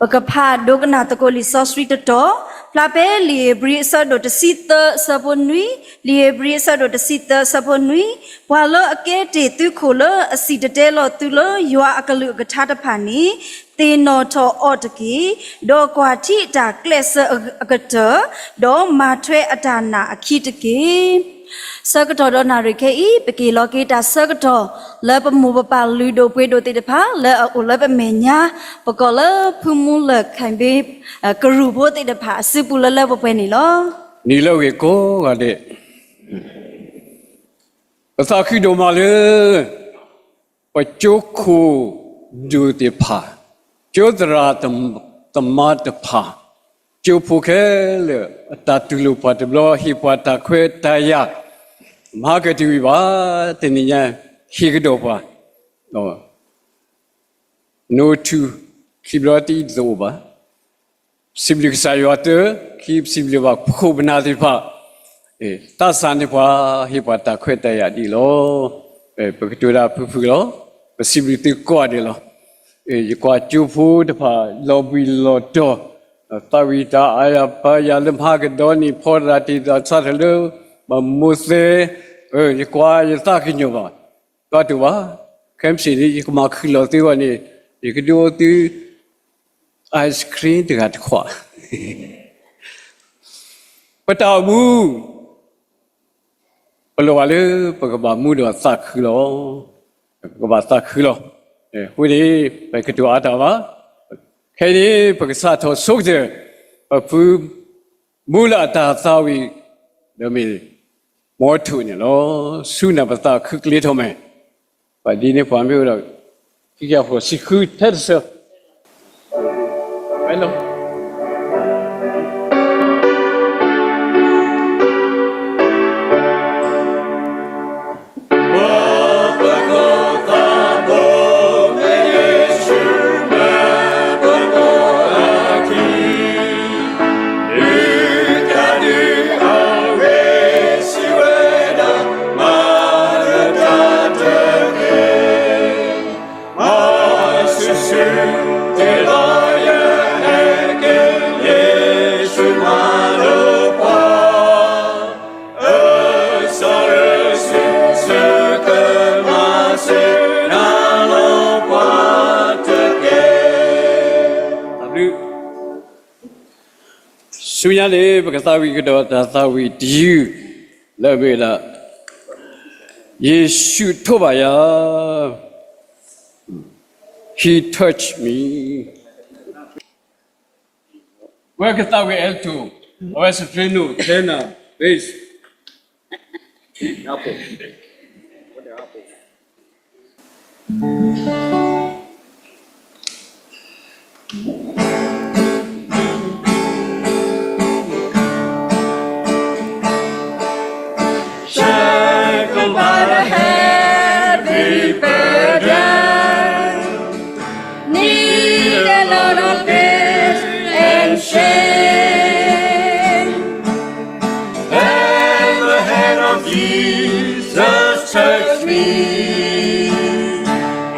ပကဖးဒိကနၣ်သကိးလံာ်စီဆှံတတီၤ, ဖျါဖဲလံာ်ဧ့ၤဘြံၤအဆၢဒိၣ်တဆံသၢအဆၢဖိနွံ, လံာ်ဧ့ၤဘြံၤအဆၢဒိၣ်တဆံသၢအဆၢဖိနွံ, ပှၤလၢအကဲတ့ၢ်သုးခိၣ်လၢအစံၣ်တဲၤတဲလီၤသုလၢယွၤအကလုၢ်အကထါတဖၣ်န့ၣ်, သ့ၣ်နီၣ်ထီၣ်အီၤတက့ၢ်, ဒီးကွၢ်ထံအတၢ်ကျဲးစၢးအကတၢၢ်, ဒီးမၤထွဲအတၢ်နာ်အခံတက့ၢ်. ဆၢကတီၢ်ဒီးနၣ်ရံၣ်ခဲအံၤ ပက့ၤလီၤက့ၤတၢ်ဆၢကတီၢ် လၢပမိၢ်ပပၢ်လုၢ်ဒိၣ်ပှ့ၤဒိၣ်သ့ၣ်တဖၣ် လၢအအိၣ်လၢပမဲာ်ညါ, ပကိးလၢဖုမူလၢၢ်ခဲဘ့ ကရူၢ်ဖိသ့ၣ်တဖၣ်အစုပူၤလၢလၢပှဲၤပှဲၤန့ၣ်လီၤ. နံၤလၢအဂ့ၤကိးဂၤဒဲး, ပသးခုဒိၣ်မးလၢ ပကၠိခိၣ်ဒိၣ်သ့ၣ်တဖၣ်, ကၠိသရၣ်သမါတဖၣ်, ကၠိဖိခဲလၢာ် အတၢ်တူၢ်လိာ်ပှၤတဘျီ ဟ့ၣ်ပှၤတၢ်ခွဲးတၢ်ယာ်, မၤကတၢၢ်ဝံၤဘၣ်, တနံၤညါ ဟ့ၣ်ကဒီးပှၤ, နိထူ ခံဘျီတအံၤတအိၣ်ဘၣ်. စံးဘျုးကစၢ်ယွၤတၢ်, ခံ ပစံးဘျုးဘၣ်ပခိၣ်ပနၢ်သ့ၣ်တဖၣ်, သးစၢ်န့ၢ်ပှၤ ဟ့ၣ်ပှၤတၢ်ခွဲးတၢ်ယာ်ဒ်အံၤလီၤ. ပကတိၤတၢ်ဖုၣ်ဖုၣ်လီၤ. ပစံးဘျုးသုကိးဂၤဒဲးလီၤ. ယကွၢ်ကၠိဖိတဖၣ် လီၤဘှံးလီၤတီၤ, သးဝံၣ်တၢ်အါယၤပၢယၤလၢမၤကဒီးန့ၣ် ဖီတၢ်တ့ၢ်တၢ်ဆါတၢ်လၢ ဘၣ်မိၢ်သဲ, ယကွၢ်ယသးကညီၤဘၣ်, ဘၣ်တူၢ်ဘၣ်, ခဲမုၢ်ဆ့ၣ်န့ၣ် ယကမၤခုၣ်လီၤသုဂီၢ်န့ၣ်, ယကဒုးအိၣ်သု ice cream တဂၤတခွး. ပတၢ်အိၣ်မူ ပလိၣ်ဘၣ်လၢပကဘၣ်မူဒီးသးခုလီၤ. ပကဘၣ်သးခုလီၤ. အဃိန့ၣ် ပကတိၤအါတၢ်ဘၣ်. ခဲအံၤန့ၣ် ပကစးထီၣ်ဆိကတၢၢ် ပဖု မူလၢအတၢ်သးဝံၣ် ဒီးမ့ၢ် မီထိၣ်န့ၣ်လီၤ. ဆူနၢ်ပသးခုကလ့ထီၣ်မဲာ်, ပဒ်န့ၣ်ပှၤမ့ၢ်အိၣ်ဒီး ခံကယၤဃိးဆံဃု ထဲတဆၢ ဆူညါန့ၣ် ပကသးဝံၣ်ကဒီးတၢ်သးဝံၣ်တယုၢ် လၢအမ့ၢ်ဝဲဒၣ် ယ့ၣ်ၡူးထိးဘၣ်ယၤ, He touched me. ဝဲကသးဝံၣ် alto, အဝဲ soprano, tenor, bass. Shackled by a heavy burden, need a load of guilt and shame. And the hand of Jesus touched me,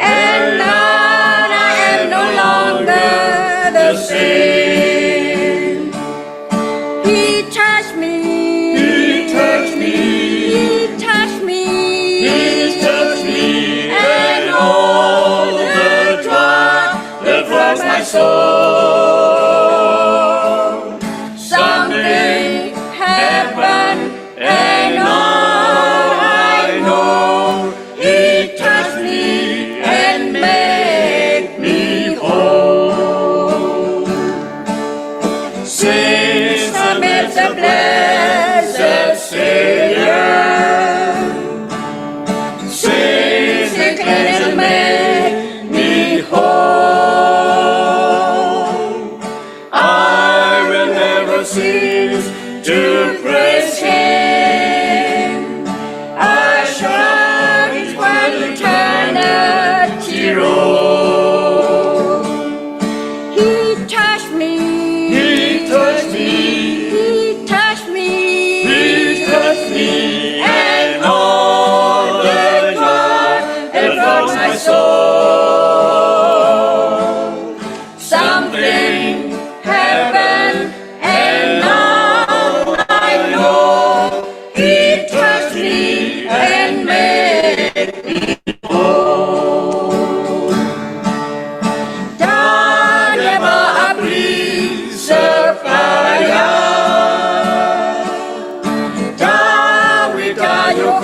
and now I am no longer the same. He touched me. He touched me. He touched me. He touched me. And all the joy that floods my soul. Something happened, and now I know He touched me and made me whole. Since I met the blessed Savior, since He cleansed and made me whole, I will never cease to praise Him.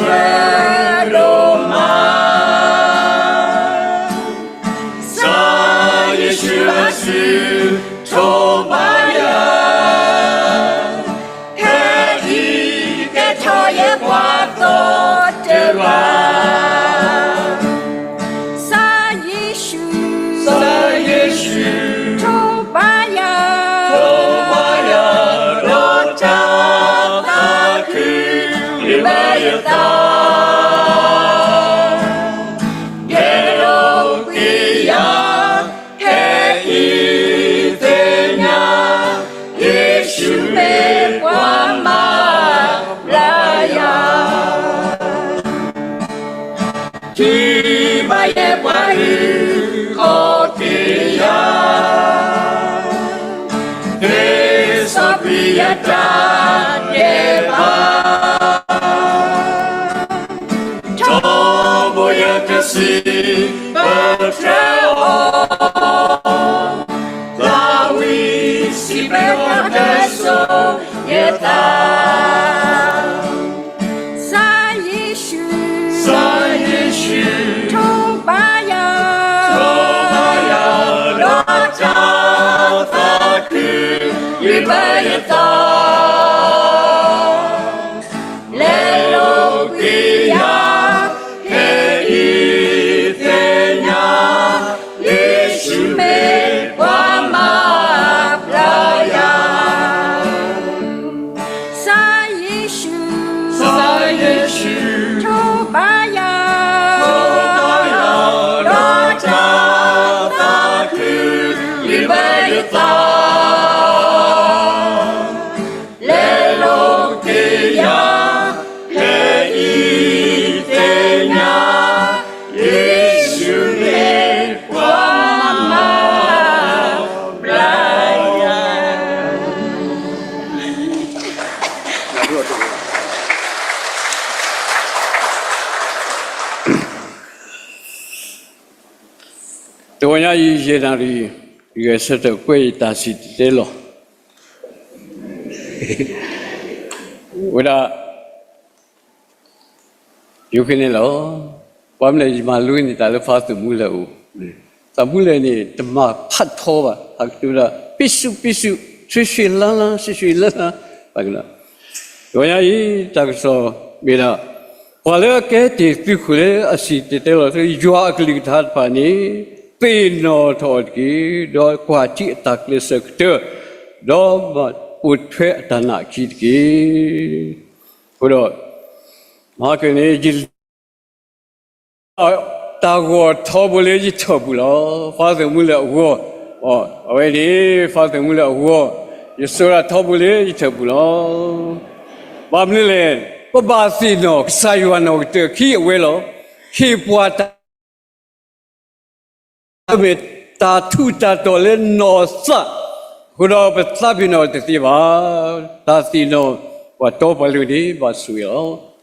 ဒိၣ်မး, စီၤယ့ၣ်ၡူးအစု ထိးဘါယၤ, ဖဲအံၤကဲထီၣ်ယပှၤသီတဂၤ, စီၤယ့ၣ်ၡူး, စီၤယ့ၣ်ၡူး, ထိးဘါယၤ, ထိးဘါယၤ, ဒီးတၢ်သးခု လုၢ်ဘၢယသး, ကဲလိာ်ကွံာ်ယၤ, ဖဲအံၤသ့ၣ်ညါ, ယ့ၣ်ၡူးမ့ၢ်ပှၤမၤဘျါယၤ ထံၣ်ဘၣ်ယဲပှၤအုၣ်က့ၤယၤ, သ့စီကွံာ်ယတၢ်ဒဲးဘး, ထီဘိယကစံးပတြၢၤအီၤ, သးဝံၣ်စံးဘျုးအီၤတၢ်စိၤယသး စီၤယ့ၣ်ၡူး, စီၤယ့ၣ်ၡူး, ထိးဘါယၤ, ထိးဘါယၤ, ဒီးတၢ်သးခု လုၢ်ဘၢယသး, လဲလိာ်ကွံာ်ယၤ, ဖဲအံၤသ့ၣ်ညါ, ယ့ၣ်ၡူးမ့ၢ်ပှၤမၤဘျါယၤ စီၤယ့ၣ်ၡူး, စီၤယ့ၣ်ၡူး, ထိးဘါယၤ, ထိးဘါယၤ, ဒီးတၢ်သးခု လုၢ်ဘၢယသး, လဲလိာ်ကွံာ်ယၤ, ဖဲအံၤသ့ၣ်ညါ, ယ့ၣ်ၡူးမ့ၢ်ပှၤမၤဘျါယၤ တဂီၤညါအံၤ ယဲၢ်နၣ်ရံၣ် ယဂဲၤဆၢထၢၣ်ကွဲးယတၢ်စံၣ်တဲၤတဲလီၤ ဝဲဒၣ် ယိၤကန့ၣ်လီၤ. ဘၣ်မနုၤလဲၣ် ယမၤလိန့ၢ်တၢ်လၢ Father Muller အအိၣ်, Father Muller န့ၣ် တမၤဖးထီဘၣ်, ဟးကတိၤဝဲဒၣ် ပ့ၣ်စူးပ့ၣ်စူး, ဆှ့ဆှ့လါလါ, ဆှ့ဆှ့လါလါ, တဂီၤညါအံၤ တၢ်ကစီၣ်မ့ၢ်ဒၣ် ပှၤလၢအကဲတ့ၢ်သုးခိၣ်လၢအစံၣ်တဲၤတဲလီၤလၢယွၤအကလုၢ်ကထါတဖၣ်န့ၣ် သ့ၣ်နီၣ်ထီၣ်အီၤတက့ၢ်, ဒီးကွၢ်ထံအတၢ်ကျဲးစၢးကတၢၢ်, ဒီးမၤပိာ်ထွဲအတၢ်နာ်အခံတက့ၢ်. အဃိဒီး မဟါကန့ၣ် ယ တၢ်ဂီၤထီဘိလၢယထၢၣ်ပူၤလီၤ. Father Muller အဂီၤ, အဝဲန့ၣ် Father Muller အဂီၤ, ယစိၤဒၣ်ထီဘိလၢယထၢၣ်ပူၤလီၤ. ဘၣ်မနုၤလဲၣ်, ပဘၣ်သ့ၣ်နီၣ်ကစၢ်ယွၤနီၢ်ကတၢၢ်ခံအဝဲလီၤ. ဟ့ၣ်ပှၤတၢ် မ့ၢ်တၢ်ထူးတၢ်တီၤလၢနီၢ်သး, အဃိဒီးပသးပ့ၤနီၣ်တသ့ဘၣ်. တၢ်သ့ၣ်နီၣ်ပှၤတီပှၤလိၤန့ၣ် ဘၣ်ဆိၣ်ဂ့ၤလီၤ.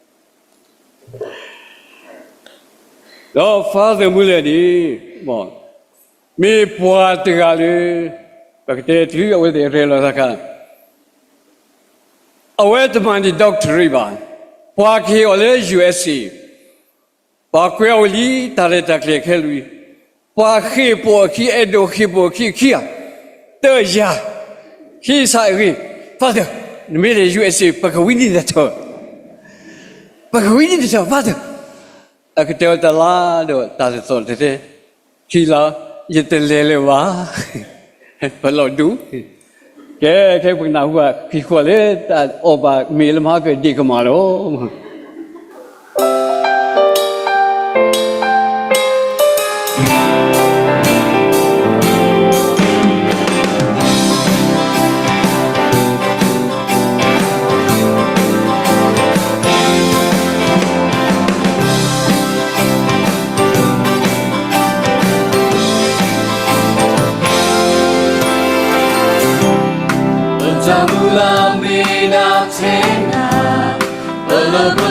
ဒီး Father Muller န့ၣ် မ့ၢ်ပှၤတဂၤလၢ ပကတဲတုၤအဝဲသ့ၣ်ရဲၣ်လီၤသးခါ, အဝဲတမၤန့ၢ် doctorate ဘၣ်. ပှၤကဟ့ၣ်အီၤလၢ ယူအက်စ့ ပှၤကွဲးအီၤဝံၤလံ တၢ်ရဲၣ်တၢ်ကျဲၤခဲလၢာ်, ပှၤဃ့ၢ်ပိာ်အခံ အဲၣ်ဒိးဃ့ၢ်ပိာ်အခံအခံဧါ, တယၤ, ဟံးစၢ်အဂ့ၢ်, Father, နမ့ၢ်လဲၤ ယူအက်စ့ ပကဝံနံၤနထၢၣ်, ပကဝံနံၤနထၢၣ် Father. အကတၢၢ်တလါဒီးတၢ်တသီၣ်တသဲ, ခံလါ, ယတလဲၤလၢၤဘၣ်, ပလီၢ်ဒူၣ် ကဲ, ခဲပကနၢ်ဟူဘၣ် ခံဃီလၢတၢ်အီၣ်ဘၣ်မ့ၤလၢမဟါကဒ့ၣ်ကမၣ်လီၤ. ပတၢ်မုၢ်လၢ်မ့ၢ်ဒၣ်ထဲနၤ, ပလၢပ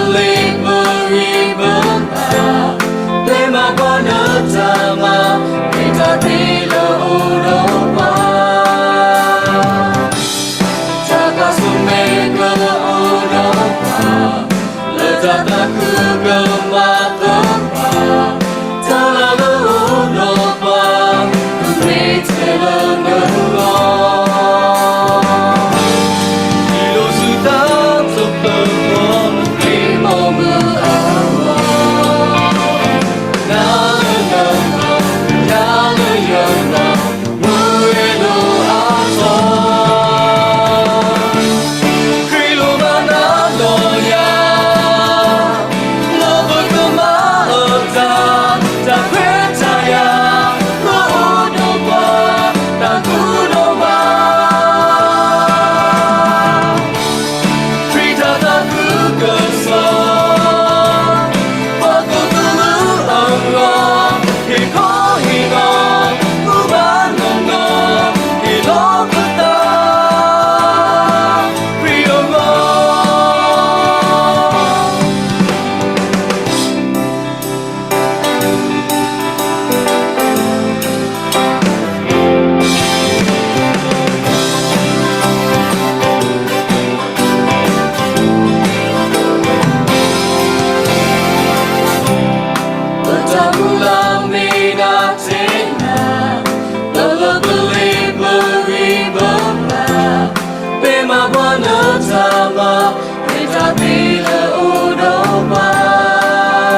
တၢ်ဘျုးလၢအိၣ်ဒီးပှၤ,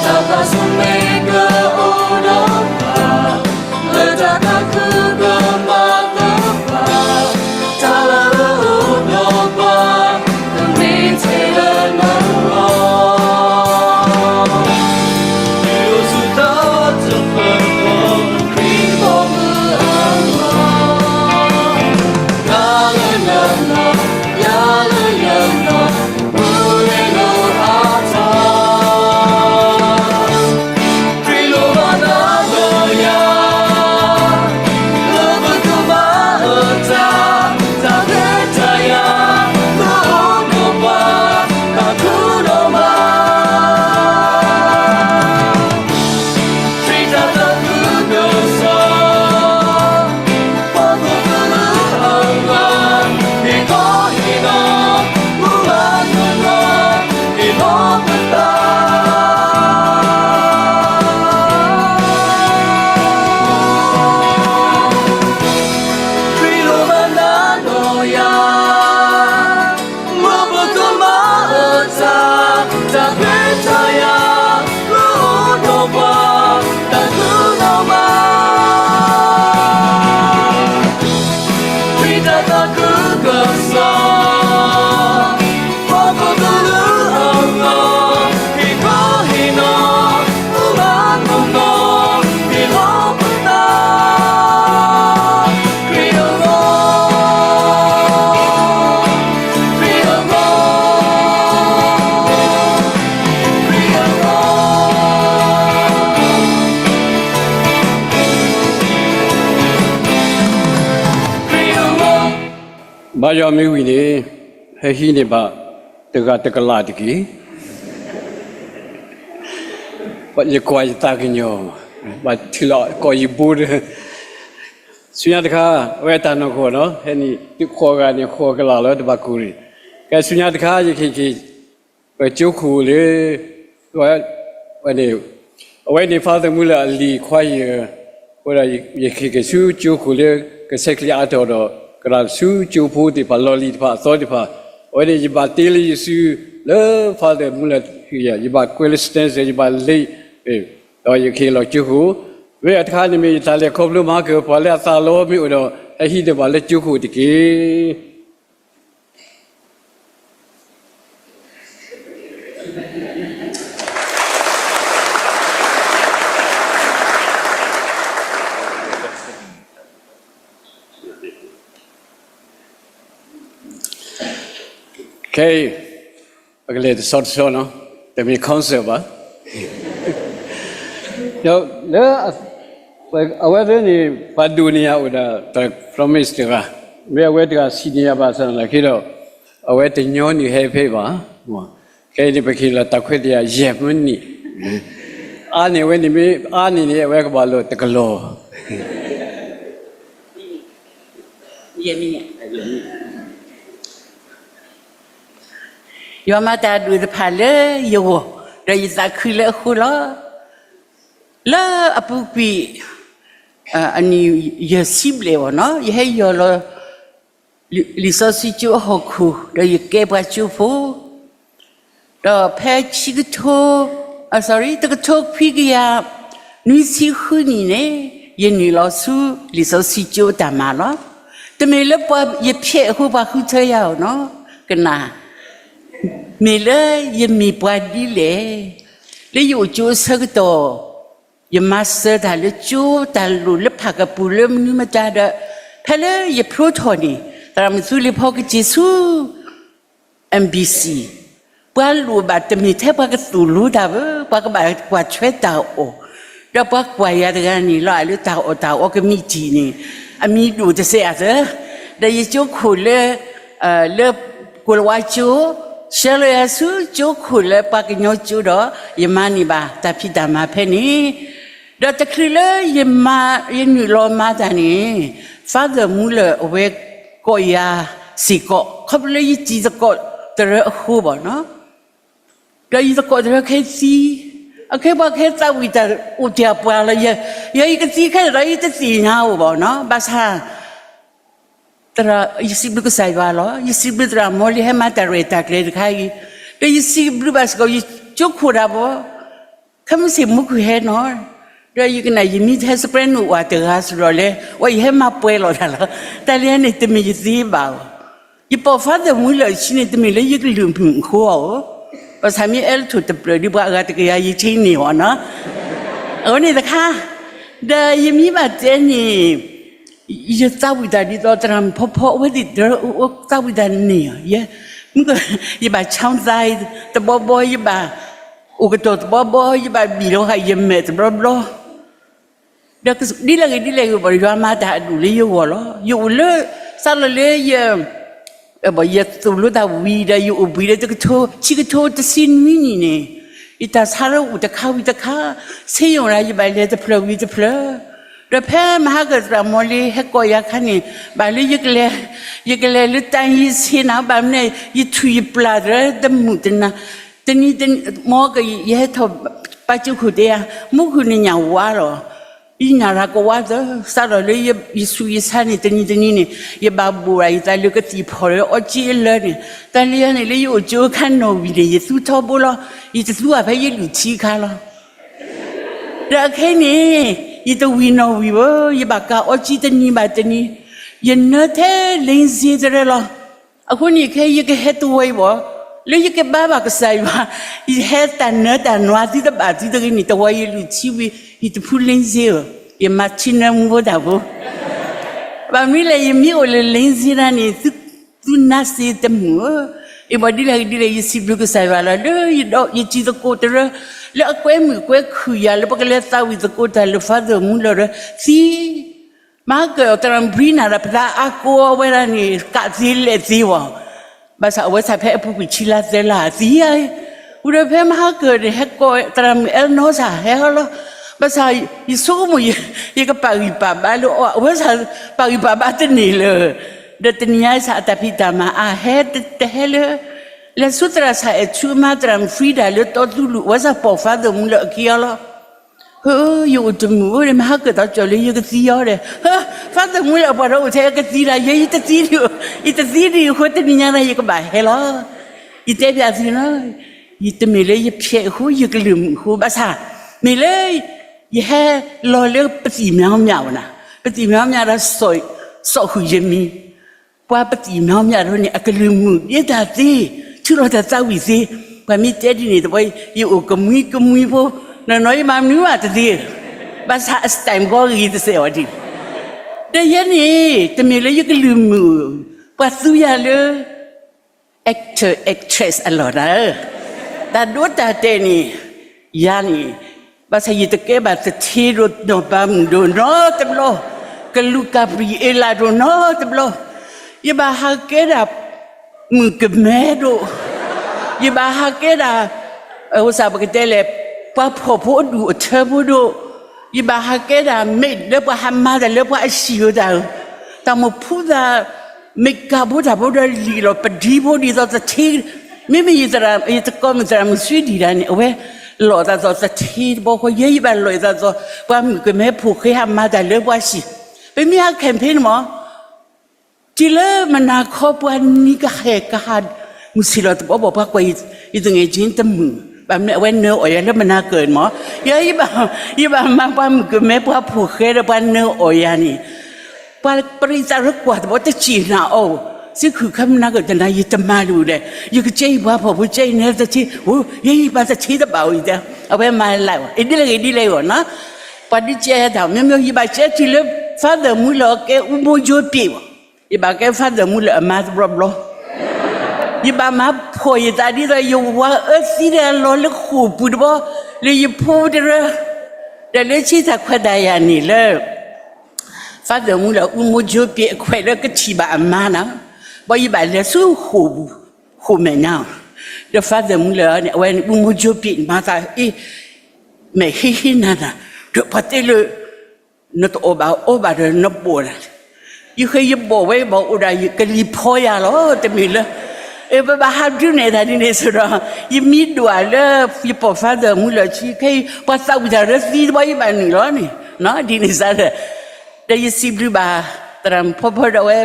တၢ်သးစူၤမ့ၢ်ကအိၣ်ဒီးပှၤ, လၢတၢ်သးခုကမၤသပှၢ်, တၢ်လၢအအိၣ်ဒီးပှၤ, ကမ့ၢ်ထဲလၢနလီၤ. ဘါယွၤမ့ၢ်ဝံၤန့ၣ်, ဟဲဟံးန့ၢ်ဘၣ်တဂၤတကလးတက့ၢ်. ယကွၢ်ယသးကညီၤ, ဘၣ်ထံၣ်လီၤကီၢ်ယံၤဘိဒီး, ဆူညါတခါ, အဝဲအတၢ်နီၢ်ခိနီၤ, ဟဲန့ၣ်သုးဃိးဂၤန့ၣ် ဃိးကလးလီၤ တဘၣ်ကိၢ်န့ၣ်, ကဲဆူညါတခါ ယက့ၤက့ၤ ပကၠိခိၣ်လၢ ဝဲန့ၣ်, အဝဲန့ၣ် Father Muller အလံၤခွါယဲၢ်, အဃိဒီးယဟ့ၣ်က့ၤဆူကၠိခိၣ်လၢ ကဆဲးကျိးအါထီၣ်ဒီး ကရၤဆူကၠိဖိသ့ၣ်တဖၣ် လီၢ်လံၤတဖၣ်အသီသ့ၣ်တဖၣ်, အဝဲန့ၣ် ယဘၣ်တ့လၢယစုလၢ Father Muller ယဘၣ်ကွဲးလၢ stencil ယဘၣ်လ့, ဒီးယကဟ့ၣ်လီၤကၠိခိၣ်, ဝဲအတခါန့ၣ်မ့ၢ်ယတၢ်လဲၤခီဖျိမၤကၤ ပှၤလၢအသးလီမ့ၢ်အိၣ်ဒီး ဟဲဟံးန့ၢ်ဘၣ်လၢကၠိခိၣ်တက့ၢ်. ခဲအံၤ ပကလဲၤတဆီတဆီနီၤ, တမ့ၢ် concert ဘၣ်. ဒီးလၢ အဝဲသ့ၣ်န့ၣ် ပှၤဒိးန့ၢ်ယၤအိၣ်ဒီး တၢ် promise တဂၤ, မ့ၢ်အဝဲတဂၤစံးန့ၢ်ယၤဘၣ်ဆၣ်သနာ်က့ဒီး အဝဲတညီနုၢ်ဟဲဖဲအံၤဘၣ်. ခဲအံၤန့ၣ် ပကဟ့ၣ်လီၤတၢ်ခွဲးတၢ်ယာ်ယဲၢ်မံးနံး, အါန့ၢ်ဝဲန့ၣ်မ့ၢ်အါန့ၢ်န့ၣ် အဝဲကဘၣ်လီၤတကလီၤ. ယွၤမၤတၢ်ဒိၣ်တဖၣ်လၢယဂီၢ်, ဒီးယသးခုလၢအဃိလီၤ. လၢအပူၤကွံာ် အနံၣ်ယဲၢ်ဆံဘျဲၣ်ဘၣ်နီၤ, ယဟဲယီၢ်လီၤ လံာ်စီဆှံကၠိအဟီၣ်ခိၣ် ဒီးယကဲပှၤကၠိဖိ, ဒီးဖဲခံကထိ, sorry, တကထိခွံကယၤနွံဆံဃုနံၣ်န့ၣ် ယနုာ်လီၤဆူလံာ်စီဆှံကၠိအတၢ်မၤလီၤ. တမ့ၢ်လၢပှၤယဖျဲးအဃိ ပှၤဃုထၢယၤအီၤနီၤ, ကနၣ်, မ့ၢ်လၢယမ့ၢ်ပှၤဒ်လဲၣ်, လၢယအိၣ်ကၠိအဆၢကတီၢ် ယမၤစၢၤတၢ်လၢကၠိ တၢ်လိၣ်လၢဖးကပူၤလၢမနုၤမတၤဒီး, ဖဲလၢယဖျိထီၣ်န့ၣ် သရၣ်မုၣ်သူလ့ၤဖီကစ့ၣ်ဆူ M B C, ပှၤလိၣ်ဘၣ်တမ့ၢ်ထဲပှၤကသိၣ်လိတၢ်ဘၣ်, ပှၤကဘၣ်ကွၢ်ထွဲတၢ်အီၣ်, ဒီးပှၤကွၢ်ယၤတဂၤန့ၣ်လီၤ, လၢတၢ်အီၣ်တၢ်အီကမံးတံာ်န့ၣ် အမံၤဒိၣ်တစဲးအသၢ, ဒီးယကၠိခိၣ်လၢ လၢကိၤလၤဝါကၠိ, ဆှၢလီၤယၤဆူကၠိခိၣ်လၢပှၤကညီကၠိဒီး ယမၤန့ၢ်ဘၣ်တၢ်ဖံးတၢ်မၤဖဲန့ၣ်, ဒီးတချုးလၢယမၤ, ယနုာ်လီၤမၤတၢ်န့ၣ် Father Muller အဝဲကိးယၤစ့ၢ်ကီး ခီဖျိလၢယတံၤသကိးတရၢအဃိဘၣ်နီၤ, ဒီးယသကိးတရၢခဲသံ, အခဲပှၤခဲသးဝံၣ်တၢ်အိၣ်တ့ၢ်အပှၤလီၤ, ယဲယကသံခဲလၢာ်ဒီး ယတသ့ၣ်ညါအီၤဘၣ်နီၤ, ဘၣ်ဆၣ် သရၣ်, ယစံးဘျုးကစၢ်ယွၤလီၤ. ယစံးဘျုးသရၣ်မီလံ ဟဲမၤတၢ်ရဲၣ်တၢ်ကျဲၤတခါအံၤ, ဒီးယစံးဘျုးဘၣ်စ့ၢ်ကီး ယကၠိခိၣ်တၢ်ဘီ, ခဲမုၢ်ဆ့ၣ်မူခိၣ်ဟဲနီၤ, ဒီးယကနၣ်ယမံဟဲ soprano အိၣ်တဂၤစ့ၢ်ကီးလီၤ, ဝဲယဟဲမၤပှဲၤလီၤတၢ်လီၤ. တၢ်လၢန့ၣ် တမ့ၢ်ယသ့ဘၣ်ဧိၤ. ယပိာ် Father မူလၢာ်အဆံန့ၣ် တမ့ၢ်လၢယကလုၢ်မုာ်အဃိဧိၤ, ဘၣ်ဆၣ်မ့ၢ်အဲလ်ထိၣ်တဖျၢၣ်ဒီး ပှၤအဂၤတကယၤယဆ့န့ၣ်အီၤနီၤ. အဃိန့ၣ်တခါ, ဒီးယမံဘၣ်တဲန့ၣ် ယသးဝံၣ်တၢ်ဒ်သိးသရၣ်မုၣ်ဖီဖီ အဝဲသ့ၣ်တရၢအိၣ်သးဝံၣ်တၢ်န့ၣ်ဧါ, ယဘၣ် ဆၣ်သး တဘီဘီ, ယဘၣ်အိၣ်ကတီၢ်တဘီဘီ, ယဘၣ်ဘံၣ်လီၤဃာ်ယမဲာ်တဘျီဘျီ, ဒီးဒ်လဲၣ်ဂ့ၤဒ်လဲၣ်ဂ့ၤဘၣ် ယွၤမၤတၢ်အဒိၣ်လၢယဂီၢ်လီၤ. ယအိၣ်လၢ စးလီၤလၢယ ယသိၣ်လိတၢ်ဝံၤဒီး ယအိၣ်ဘှံးလၢတကထိ ဆံကထိတဆံနွံနံၣ်န့ၣ်, ယတၢ်ဆါလၢအိၣ်တခါဝံၤတခါ, ဆ့ယိၣ်ဒၣ် ယဘၣ်လဲၤတဖျၢၣ်ဝံၤတဖျၢၣ်, ဒီးဖဲမဟါကၢၣ်သရၣ်မီလံ ဟဲကိးယၤခါန့ၣ်, ဘၣ်လၢယကလဲၤ, ယကလဲၤလၢတၢ်ယံၤဆ့နၤ ဘၣ်မနုၤ ယထူၣ်ယပျၢ်တရၢတမုာ်တနၤ, တနံၤတနံၤ မ်က ယဟဲထီၣ် ပၢ်ကၠိခိၣ်တဲယၤ, မူခိၣ်နညၣ်ဝါလီၤ. ယညၣ်ရၤကဝါသၢ, စးထီၣ်လၢယဆူးယဆါန့ၣ် တနံၤတနံၤန့ၣ် ယဘၣ်ဘိၣ်ရၤယသးလၢကသံၣ်ဖီၣ်လၢအီကၠံအလၢန့ၣ်, တၢ်လၢယၤန့ၣ် လၢယအိၣ်ကၠိအခါနီၣ်ဝံၤန့ၣ် ယသူထီဘိလီၤ. ယတသူဘၣ်ဖဲယလုၢ်ထံအခါလီၤ. ဒီးအခဲအံၤန့ၣ် ယတဝံၤနီၣ်ဝံၤဘၣ်, ယဘၣ်ကးအီကၠံတနံၤဘၣ်တနံၤ, ယနၢထဲလ့စ့တရၢလီၤ. အဃိန့ၣ်ခဲအံၤ ယကဟဲတဝီအံၤဘၣ်, လၢယကဘါဘၣ်ကစၢ်ယွၤ, ယဟဲတၢ်နၢတၢ်နွါသုတဘၣ်သုတဂ့ၤန့ၣ် တဝီယလုၢ်ထံဝံၤ ယတဖုလ့စ့ဧၢ, ယမၤဆ့နၢမူဖိတၢ်ဖိ ဘၣ်မနုၤလဲၣ် ယမ့ၢ်အိၣ်လၢလ့စ့တၢ်န့ၣ် သုနါစ့တမုာ်ဧၢ. အ့ၣ်ဘၣ်ဒ်လဲၣ်ဂ့ၤဒ်လဲၣ် ယစံးဘျုးကစၢ်ယွၤလီၤ. လၢယဒီးယတံၤသကိးတရၢ, လၢအကွဲမုာ်ကွဲခုၣ်ယၤ လၢပကလဲၤသးဝံၣ်သကိးတၢ်လၢ Father မူလၢာ်ဒီး သံ မဟါကၢၣ်သရၣ်မုၣ်ဘြံနၤဒီး ပသးအါကိးဝဲဒၣ်န့ၣ် ကးသ့လဲၣ်သ့ဝဲ, ဘၣ်ဆၣ်အဝဲသ့ၣ်ဖဲအပူၤကွံာ်ဆံလါသၢလါသံဧါ, ဝံၤဒီးဖဲမဟါကၢၣ်န့ၣ် ဟဲကိးသရၣ်မုၣ်အဲလနီစၢ်ဟဲဟီလီၤ, ဘၣ်ဆၣ်ယဆိကမိၣ် ယကပာ်ဂံၢ်ပာ်ဘါလၢအီၤ အဝဲသ့ၣ်ပာ်ဂံၢ်ပာ်ဘါတန့ၢ်လၢၤ, ဒီးတနံၤညါစ့ၢ်အတၢ်ဖံးတၢ်မၤအါဟဲတဟဲလၢ လဲၤဆူသရၣ်ဆၣ်အဲၣ်ဆူအမါသရၣ်မုၣ် Frida လၢတီသူလူၢ် အဝဲသ့ၣ်ပိာ် Father မူလၢာ်အခ့အီၤလီၤ. ဟၢ ယအိၣ်တမုာ်ဧၢဒီး မဟါကၢၣ်သီကၠီၤလၢယကသံအီၤဒီး ဟၢ Father မူလၢာ်အပှၤဒီးအိၣ်ထဲကသံဒၣ် ယဲယတသံဒံး, ယတသံဒံးအဃိ တနံၤညါန့ၣ် ယကဘၣ်ဟဲလီၤ. ယတဲပျးသုနီၤ, ယတမ့ၢ်လၢယဖျဲးအဃိ ယကလုၢ်မုာ်အဃိ ဘၣ်ဆၣ် မ့ၢ်လၢ ယဟဲလီၤလၢပသံၣ်မၠီမၠးဝဲနၤ, ပသံၣ်မၠီမၠးဒီး စိာ်ဃုာ်ယမံၤ ပှၤပသံၣ်မၠီမၠးဒီးန့ၣ် အကလုၢ်မုာ်ဒ်တၢ်သ့, ထုးလီၤတၢ်သးဝံၣ်သ့, ပှၤမ့ၢ်တဲဒ်န့ၣ်တဘျီ ယအိၣ်ကမှံကမှံဖိ, နီၢ်နီၢ်ယမၤမနုၤမးတသ့, ဘၣ်ဆၣ်အ style ဂီၢ်ဂ့ၤတစဲးအီၤဒ်န့ၣ်, ဒီးယဲန့ၣ် တမ့ၢ်လၢယကလုၢ်မုာ်, ပှၤသူယၤလၢ actor actress အလီၢ်နၤဧၢ, တၢ်ဒိတၢ်တဲာ်န့ၣ်, ယၤန့ၣ်, ဘၣ်ဆၣ်ယတကဲဘၣ်သထ့ဒိၣ်နီၢ်ပၤမုၣ်ဒိၣ်နီတဘျီ, ကလူးကၤပျံၤအ့လးဒိၣ်နီတဘျီ, ယဘၣ်ဟးကဲဒၣ် မုၣ်ကမဲဒိၣ်, ယဘၣ်ဟးကဲဒၣ် အဝဲသ့ၣ်ပကတဲလဲၣ်, ပှၤဖှီၣ်ဖိအဒူၣ်အထၢဖိဒိၣ်, ယဘၣ်ဟးကဲဒၣ် maid လၢပှၤဟးမၤတၢ်လၢပှၤအဟံၣ်ဧိၤတၢ်ဧိၤ, တၢ်မိၣ်ဖှူသး makeup ဖိတၢ်ဖိဒီးလံာ်လီၤပဒံဖိဒ်သိးသထ့, မ့မ့ၢ်ယသရၣ် ယတကိးမုၣ်သရၣ်မုၣ်ဆူဒံၣ်ဒၣ်န့ၣ် အဝဲလီၤသးသိးသထ့တဘီဃီ, ယဲယဘၣ်လီၤသးသိး ပှၤမုၣ်ကမဲဖိဃဲဟးမၤတၢ်လၢပှၤဟံၣ်, ပမ့ၢ်ဟး campaign မး တုၤလၢမုၢ်နၤခီပှၤနံၤကဟဲကဟး မုၢ်ဆ့ၣ်လီၤတဘီဘီ ပှၤကွၢ်ယသူငယ်ချင်းတမုၣ်, ဘၣ်မနုၤအဝဲနၢအီၣ်ယၤလၢမုၢ်နၤခီမး, ယဲ ယဘၣ်မၤပှၤမုၣ်ကမဲပှၤဖိဃဲဒီးပှၤနၢအီၣ်ယၤန့ၣ်, ပှၤပရံးသးရၢကွၢ်တဘီတစံၣ်နၤအီၤ, စ့ၢ်ခုၣ်ခဲမုၢ်နၤခီတနၤ ယတမၤဒ်လဲၣ်, ယကစဲအံၤပှၤဖှီၣ်ဖိစဲအံၤနၢတထ့, အိ ယဲအံၤပှၤသထ့တဘၣ်အံၤ, အဝဲမၤလၢ်အီၤ, အ့ ဒ်လဲၣ်ဂ့ၤဒ်လဲၣ်ဂ့ၤနီၤ, ပှၤဒုးကဲတၢ် မ့မ့ၢ်ယဘၣ်ကဲတုၤလၢ Father မူလၢာ်အကဲ ဦးမိုးကျော်ပြည့် ဘၣ် ယဘၣ်ကဲ Father မူလၢာ်အမါတဘျီဘျီ, ယဘၣ်မၤဖှီၣ်ယသးဒ်သိး ယဝၤအၢသံဒီးလီၤလၢဃိာ်ပူၤတဘျီ, လၢယဖိတရၢ, ဒီးလၢဆံတၢ်ခွဲးတၢ်ယာ်န့ၣ်လၢ Father မူလၢာ် ဦးမိုးကျော်ပြည့် အခွဲးလၢကထံၣ်ဘၣ်အမါနီၤ, ဘၣ်ယဘၣ်လဲၤဆူဃိာ်ပူၤ, ဃိာ်မဲာ်ညါ, ဒီး Father မူလၢာ်န့ၣ် အဝဲန့ၣ် ဦးမိုးကျော်ပြည့်န့ၣ် မၤသးအ့ မဲာ်ဟ့ဟ့နၤနၤ, ဒီးပှၤတဲလၢ နတအီၣ်ဘၣ်အီဘၣ်ဒီးနဘီၣ်နၤ, ယဃဲယဘီၣ်ဝဲဘၣ်အိၣ်ဒၣ်ယကလံၤဖီယၤလီၤ, တမ့ၢ်လၢ ပဘၣ်ဟးဒုးနဲၣ်တၢ်ဒ်န့ၣ်ဆိဒီး ယမံဒွးလၢ ယပိာ် Father မူလၢာ်ဆံ ခဲအံၤ ပှၤသးဝံၣ်တၢ်လၢသံတဘျီယဘၣ်နုာ်လီၤန့ၣ်, ဒ်န့ၣ်စ့ၢ်ဒီး ဒီးယစံးဘျုးဘၣ် သရၣ်မုၣ်ဖီဖီဒီးအဝဲ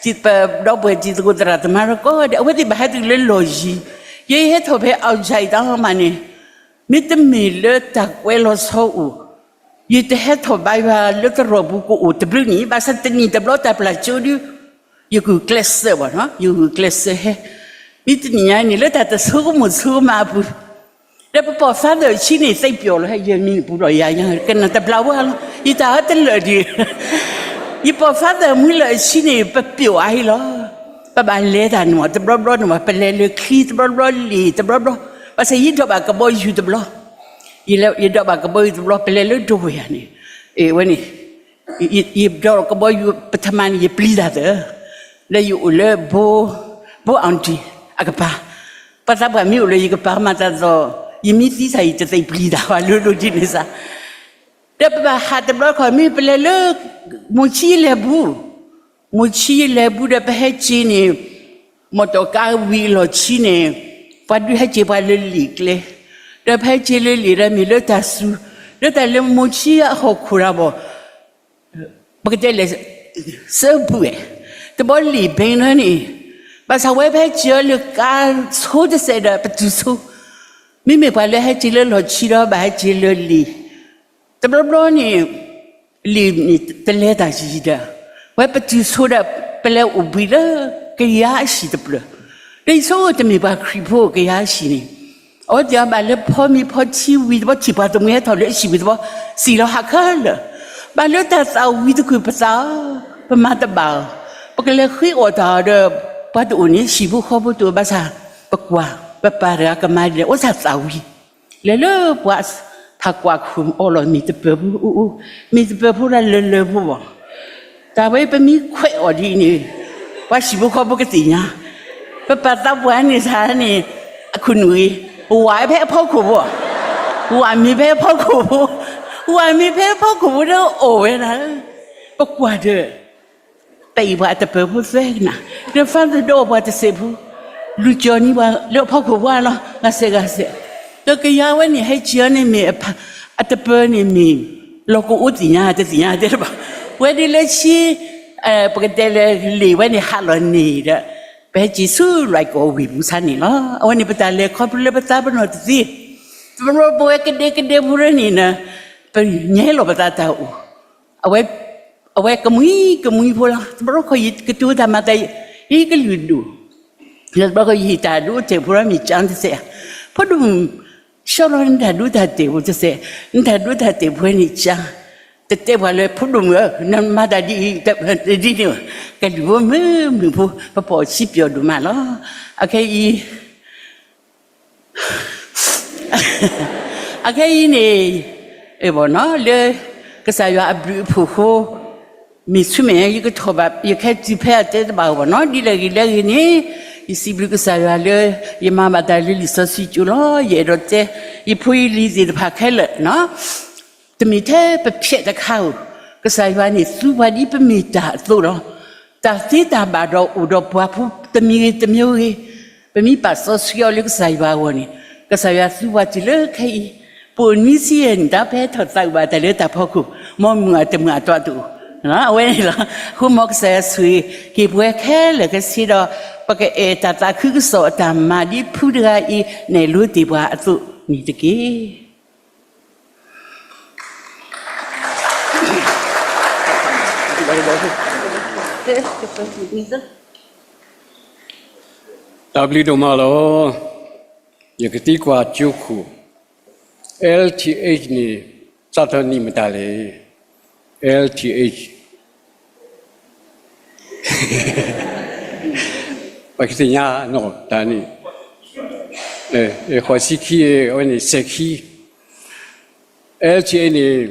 ပဒီပုၢ်ဝဲၢ်တံၤသကိးသရၣ်သမါဒီးကိးဂၤဒဲး အဝဲသ့ၣ်ဘၣ်ဟဲတုၤလၢလီၢ်ယံၤ, ယဲယဟဲထီၣ်ဖဲ outside တၢ်မၤန့ၣ်, မ့တမ့ၢ်လၢတၢ်ကွဲးလီၤဆီအိၣ်, ယတဟဲထီၣ်ဘါယွၤလၢသရိာ်ပူၤကအိၣ်တဘျုးနံၣ်, ဘၣ်ဆၣ်တနံၣ်တဘျီတၢ်ပျၢ်ကၠိဒု, ယဂုာ်ကျဲးစၢးဘၣ်နီၤ, ယဂုာ်ကျဲးစၢးဟဲ, မ့တနံၣ်ညါန့ၣ် လၢတၢ်တဆိကမိၣ်ဆိကမးအပူၤ ဒီးပပိာ် father အဆံန့ၣ် သ့ပျိာ်လီၤ ဟဲယဲၢ်မံၤပူၤဒီးယၤညါ ကနၣ်တဘျီဝဲလီၤ ယတၢ်အၢတလၢာ်ဒံး ယပိာ် father မုၢ်လၢအဆံန့ၣ် ပပျိာ်အါဟံလီၤ. ပဘၣ်လဲၤတၢ်န့ၣ်မး တဘျီဘျီန့ၣ်မး ပလဲၤလၢချံတဘျီဘျီ လံာ်တဘျီဘျီ, ဘၣ်ဆၣ်ယဒိးဘၣ်ကဘီယူၤတဘျီ, ယလဲၤ ယဒိးဘၣ်ကဘီယူၤတဘျီ ပလဲၤလၢဒိၣ်ဝဲယၤန့ၣ်, အဝဲန့ၣ် ယဒိးကဘီယူၤပထမန့ၣ် ယပျံၤတၢ်သၢ, လၢယအိၣ်လၢ ဘိ ဘိ aunty အကပၤ, ပှၤသးပှၢ်မ့ၢ်အိၣ်လၢယကပၤမၤတၢ်သီ, ယမ့ၢ်သံစၢ် ယတသ့ၣ်ပျံၤတၢ်ဘၣ် လၢဒိၣ်ဒ်န့ၣ်စ့ၢ်, ဒီးပဘၣ်ဟးတဘျီခီ မ့ၢ်ပလဲၤလၢ မိၢ်ဆံယလဲၤပူၤ, မိၢ်ဆံယလဲၤပူၤဒီးပဟဲက့ၤန့ၣ်, မီၢ်တီၢ်ကါဝံၤအလီၢ်ခံန့ၣ်, ပှၤဒုးဟဲက့ၤပှၤလၢလံာ်ကျဲ, ဒီးပဟဲက့ၤလၢလံာ်ဒီးမ့ၢ်လၢတၢ်စူၤ, လၢတၢ်လၢမိၢ်ဆံအဟီၣ်ခိၣ်တၢ်ဘၣ် ပကတဲလဲၣ်, စၢဖုဝဲ, တဘျီလံာ်ဘ့ၣ်လၢန့ၣ်, ဘၣ်ဆၣ်ဝဲပဟဲက့ၤလၢကါဆိတစဲးဒီးပတုၤဆိ, မ့မ့ၢ်ပှၤလၢဟဲက့ၤလၢလီၢ်ခံဒီးဘၣ်ဟဲက့ၤလၢလံာ်, တဘျီဘျီန့ၣ်, လံာ်န့ၣ်တလဲၤတၢ်ယံၤဒီး, ဝဲပတုၤဆိဒီး, ပလဲၤအိၣ်ဘှံးလၢကယၤအဟံၣ်တဖျၢၣ်, ဒီးယဆိတမ့ၢ်ပှၤခရံာ်ဖိကယၤအဟံၣ်န့ၣ် အဝဲသ့ၣ်အီၤဘၣ်လၢဖီမ့ၤဖီထံဝံၤတဘျီ ထံၣ်ပှၤတမှံၤဟဲထီၣ်လၢအဟံၣ်ဝံၤတဘျီ, စံၣ်လီၤဟးခဲလၢာ်, ဘၣ်လၢတၢ်သၣ်ဝံၤတကုာ်ပသးအီၤ, ပမၤတဘၣ်အီၤ, ပကလဲၤဃ့အီၣ်တၢ်အီၤဒီး, ပှၤတအိၣ်န့ၣ် ဟံၣ်ဖိဃီဖိတအိၣ်ဘၣ်ဆၣ်, ပကွၢ်, ပပၢ်တဂၤကမၤဒ်လဲၣ် အိၣ်ဆၣ်သၣ်ဝံၤ လဲၤလၢပှၤဖးကွၢ်ခိၣ်အီလီၤမ့ၢ်တပၢၢ်ဖိအူအူ, မ့ၢ်တပၢၢ်ဖိလၢလၢလၢဖိဘၣ်, တၢ်ဝဲပမ့ၢ်ခွဲးအီၤဒ်အံၤန့ၣ်, ပှၤဟံၣ်ဖိဃီဖိကသ့ၣ်ညါ, ပပာ်သးပှၢ်န့ၣ်ဆၣ်န့ၣ်, အခိၣ်နူာ်ဂ့ၤ, ဝၤဖဲအဖီခိၣ်ဖိ, ဝၤမ့ၢ်ဖဲအဖီခိၣ်ဖိ, ဝၤမ့ၢ်ဖဲအဖီခိၣ်ဖိဒီးအီၣ်ဝဲဒၣ်, ပကွၢ်ဒီး ပအံၤပှၤအတပၢၢ်ဖိသၢကနၣ်, ဒီး father ဒီးပှၤတစဲးဖိ, လူၤကၠီၤန့ၢ်ပှၤလၢအဖီခိၣ်ပှၢ်လီၤ ဂၤစဲးဂၤစဲး, ဒီးကယၤဝဲန့ၣ် ဟဲက့ၤအီၤန့ၣ်မ့ၢ်, အတပၢၢ်န့ၣ်မ့ၢ်, လီၢ်ကအိၣ်သ့ၣ်ညါတသ့ၣ်ညါတဲတဘၣ်, ဝဲဒ်လၢဆံ, ပကတဲလၢလံာ်ဝဲန့ၣ်ဟးလီၤန့ၢ်ဒီး, ပဟဲက့ၤဆူလွဲၢ်ကီၢ်ဝ့ၢ်ပူၤဆါန့ၣ်လီၤ. အဝဲန့ၣ်ပတၢ်လဲၤခီဖျိလၢပသးပ့ၤနီၣ်တသ့, တဘျီပဝဲကဒဲကဒဲဖိရၢန့ၣ်, ပညဲလီၤပသးတၢ်အိၣ် အဝဲကမှံကမှံဖိလီၤ. တဘျီခီယကတိၤတၢ်မၤသး, ယကလုာ်ဒိၣ်, လၢတဘျီခီယဟ့ၣ်တၢ်ဒိတဲာ်ဖိလီၤမ့ၢ်ကၠါတစဲး, ဖိဒိၣ်မုၣ်, ဆှၢလီၤနတၢ်ဒိတၢ်တဲာ်ဖိတစဲး, နတၢ်ဒိတၢ်တဲာ်ဖိန့ၣ်ကၠါ, တတဲပှၤလၢဖိဒိၣ်မုၣ်ဧၢ, နမၤတၢ်ဒ်အံၤ, ဒ်န့ၣ်, ကလုာ်ဖိမုၢ်မုၢ်ဖိ, ပပိာ်စံးပျီဒိၣ်မးလီၤ. အခဲအံၤ အခဲအံၤန့ၣ်, လၢကစၢ်ယွၤအဘျုးအဖှိၣ်အဃိ, မ့ၢ်ဆူမဲာ်ညါ ယကထီၣ်ဘၣ် ယကဟဲတုၤဖဲအတဲတဘၣ်အဂီၢ်နီၤ, ဒ်လဲၣ်ဂ့ၤလဲၣ်ဂ့ၤန့ၣ်, ယစံးဘျုးကစၢ်ယွၤလၢ ယမၤဘၣ်တၢ်လၢလံာ်စီဆှံကၠိလီၤ. ယအဲၣ်ဒိးတဲ ယဖိယလံၤသ့ၣ်တဖၣ်ခဲလၢာ်နီၤ တမ့ၢ်ထဲပဖျဲးတခါဧိၤ, ကစၢ်ယွၤန့ၣ်သူပှၤဒ်ပမ့ၢ်တၢ်အသိးလီၤ. တၢ်သ့တၢ်ဘၣ်ဒီးအိၣ်ဒီးပှၤဖိတမံၤဂ့ၤတမံၤဂ့ၤ, ပမ့ၢ်ပာ်စီဆှံအီၤလၢကစၢ်ယွၤအဂီၢ်န့ၣ်, ကစၢ်ယွၤသူပှၤတုၤလၢခဲအံၤ, ပအိၣ်နွံဆံယဲၢ်နံၣ် တၢ်ပဟဲထီၣ်သးဝံၣ်ဘၣ်တၢ်လၢတၢ်ဖီခိၣ်, မ်မုာ်အတမုာ်အတီတအိၣ်, အဝဲန့ၣ်လီၤ. အဃိမ်ကစၢ်ယွၤဆိၣ်ဂ့ၤက့ၤပဝဲခဲလၢာ်ခဲဆ့ဒီး, ပကအဲၣ်တၢ်သးခုကစီၣ်အတၢ်မၤဒ်ဖုတဂၤအံၤ နဲၣ်လိတ့ၢ်ပှၤအသိးန့ၣ်တက့ၢ်. တၢ်ဘျုးဒိၣ်မးလီၤ. ယကသံကွၢ်ကၠိခိၣ်, L T H န့ၣ် စးထီၣ်နံၣ်မတၤလဲၣ်. L T H ပကသ့ၣ်ညါနီၤတၢ်န့ၣ်, ဃိးဆံခံ, အဝဲန့ၣ်စဲးခံ L T H န့ၣ်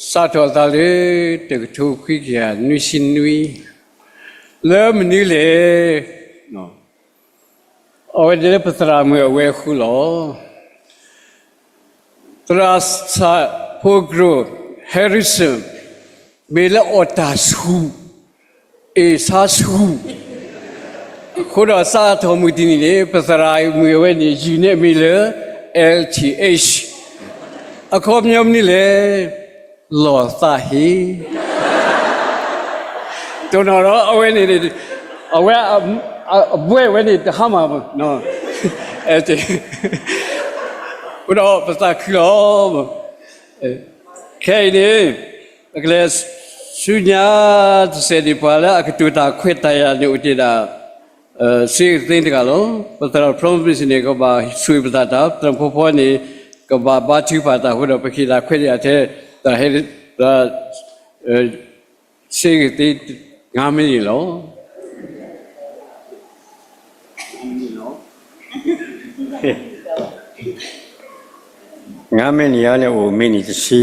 စးထီၣ်အသးလၢ တကထိခွံကယၤနွံဆံနွံ, လၢမနုၤလဲၣ်, အဝဲဒၣ်လၢပသရၣ်မုၣ်အဝဲအဃိလီၤ. သရၣ်စၢ်ဖိကရိၣ် Harrison မ့ၢ်လၢအီၣ်တၢ်ဆူၣ်, အ့ၣ်ဆါဆူၣ်, အဃိဒီးစးထီၣ်မုၢ်တနံၤန့ၣ် ပသရၣ်မုၣ်အဝဲန့ၣ် ယုၢ်န့ၢ်အမံၤလၢ L T H, အခီပညီမနုၤလဲၣ်, လီၤသးဟ့ တိၢ်နီၣ်ဒီးအဝဲန့ၣ်န့ၣ်, အဝဲ အဘှဲၣ်ဝဲန့ၣ်တဟါမၢ်, အဃိဒီးပသးခုလီၤ. ခဲအံၤန့ၣ် ပကလဲၤဆူညါတစဲးန့ၣ် ပှၤလၢအကတိၤတၢ်ခွဲးတၢ်ယာ်န့ၣ်အိၣ်တ့ၢ်ဒၣ် စ့ကသ့တဂၤလီၤ. ပသရၣ် Promise န့ၣ် ကဘၣ်ဆိၣ်ဂ့ၤပသးတၢ်, ပသရၣ်ဖီဖီန့ၣ် ကဘၣ်ဘါထုကဖၣ်တၢ်အဃိဒီး ပကဟ့ၣ်တၢ်ခွဲးတၢ်ယာ်ထဲ တၢ်ဟဲ စ့ကသ့ ငါးမံးနံးလီၤ. ငါးမံးနံးအံၤန့ၣ်အိၣ်မံးနံးတဆံ,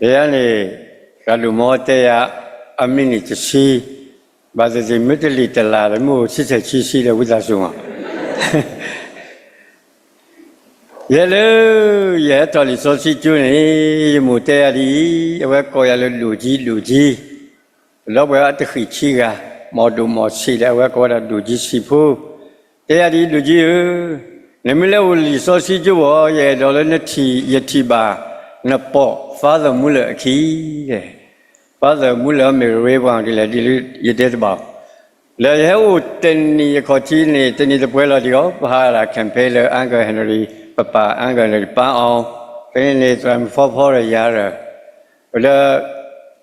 ယၤန့ၣ် သရၣ်ဒိၣ်မီတဲယၤ အမံးနံးတဆံ, ဘၣ်သ့ၣ်သ့ၣ်မ့ၢ်တလံာ်တလၢ်ဒီး မ့ၢ်အိၣ်ဆံဆဲးဆံဆံဒီး ဝံသးစူၤမး ယဲလၢ ယဟဲထီၣ်လံာ်စီဆှံကၠိန့ၣ် ယမိၢ်တဲယၤဒ်အံၤ, အဝဲကိးယၤလၢဒိၣ်ကၠံ ဒိၣ်ကၠံ, ဒီပုၢ်ဝဲၢ်အတဃံးဆံဂၤ, မီၢ်ဒိၣ်မီၢ်ဆံးဒီး အဝဲကိးဝဲဒၣ်ဒိၣ်ကၠံဆံးဖိ, တဲယၤဒ်အံၤ ဒိၣ်ကၠံဧၢ, နမ့ၢ်လၢအိၣ်လံာ်စီဆှံကၠိဘၣ် ယအဲၣ်ဒိးလၢနထံၣ် ယထံၣ်ဘၣ် နပိာ် Father Muller အခံ Father Muller မ့ၢ်ရ့ပှၤဒ်လဲၣ်ဒ်လၢယတဲတဘၣ်, ဒီးယဟဲအိၣ်တနံၣ်အခီၣ်ထံးန့ၣ် တနံၣ်တပှဲၤလီၤဒံးအီၤ ပဟးဒၣ် campaign လၢ Uncle Henry ပပၢ် Uncle Henry ပၢ်အီၤ, ဖဲန့ၣ်န့ၣ် သရၣ်မုၣ်ဖီဖီဒီးယၤ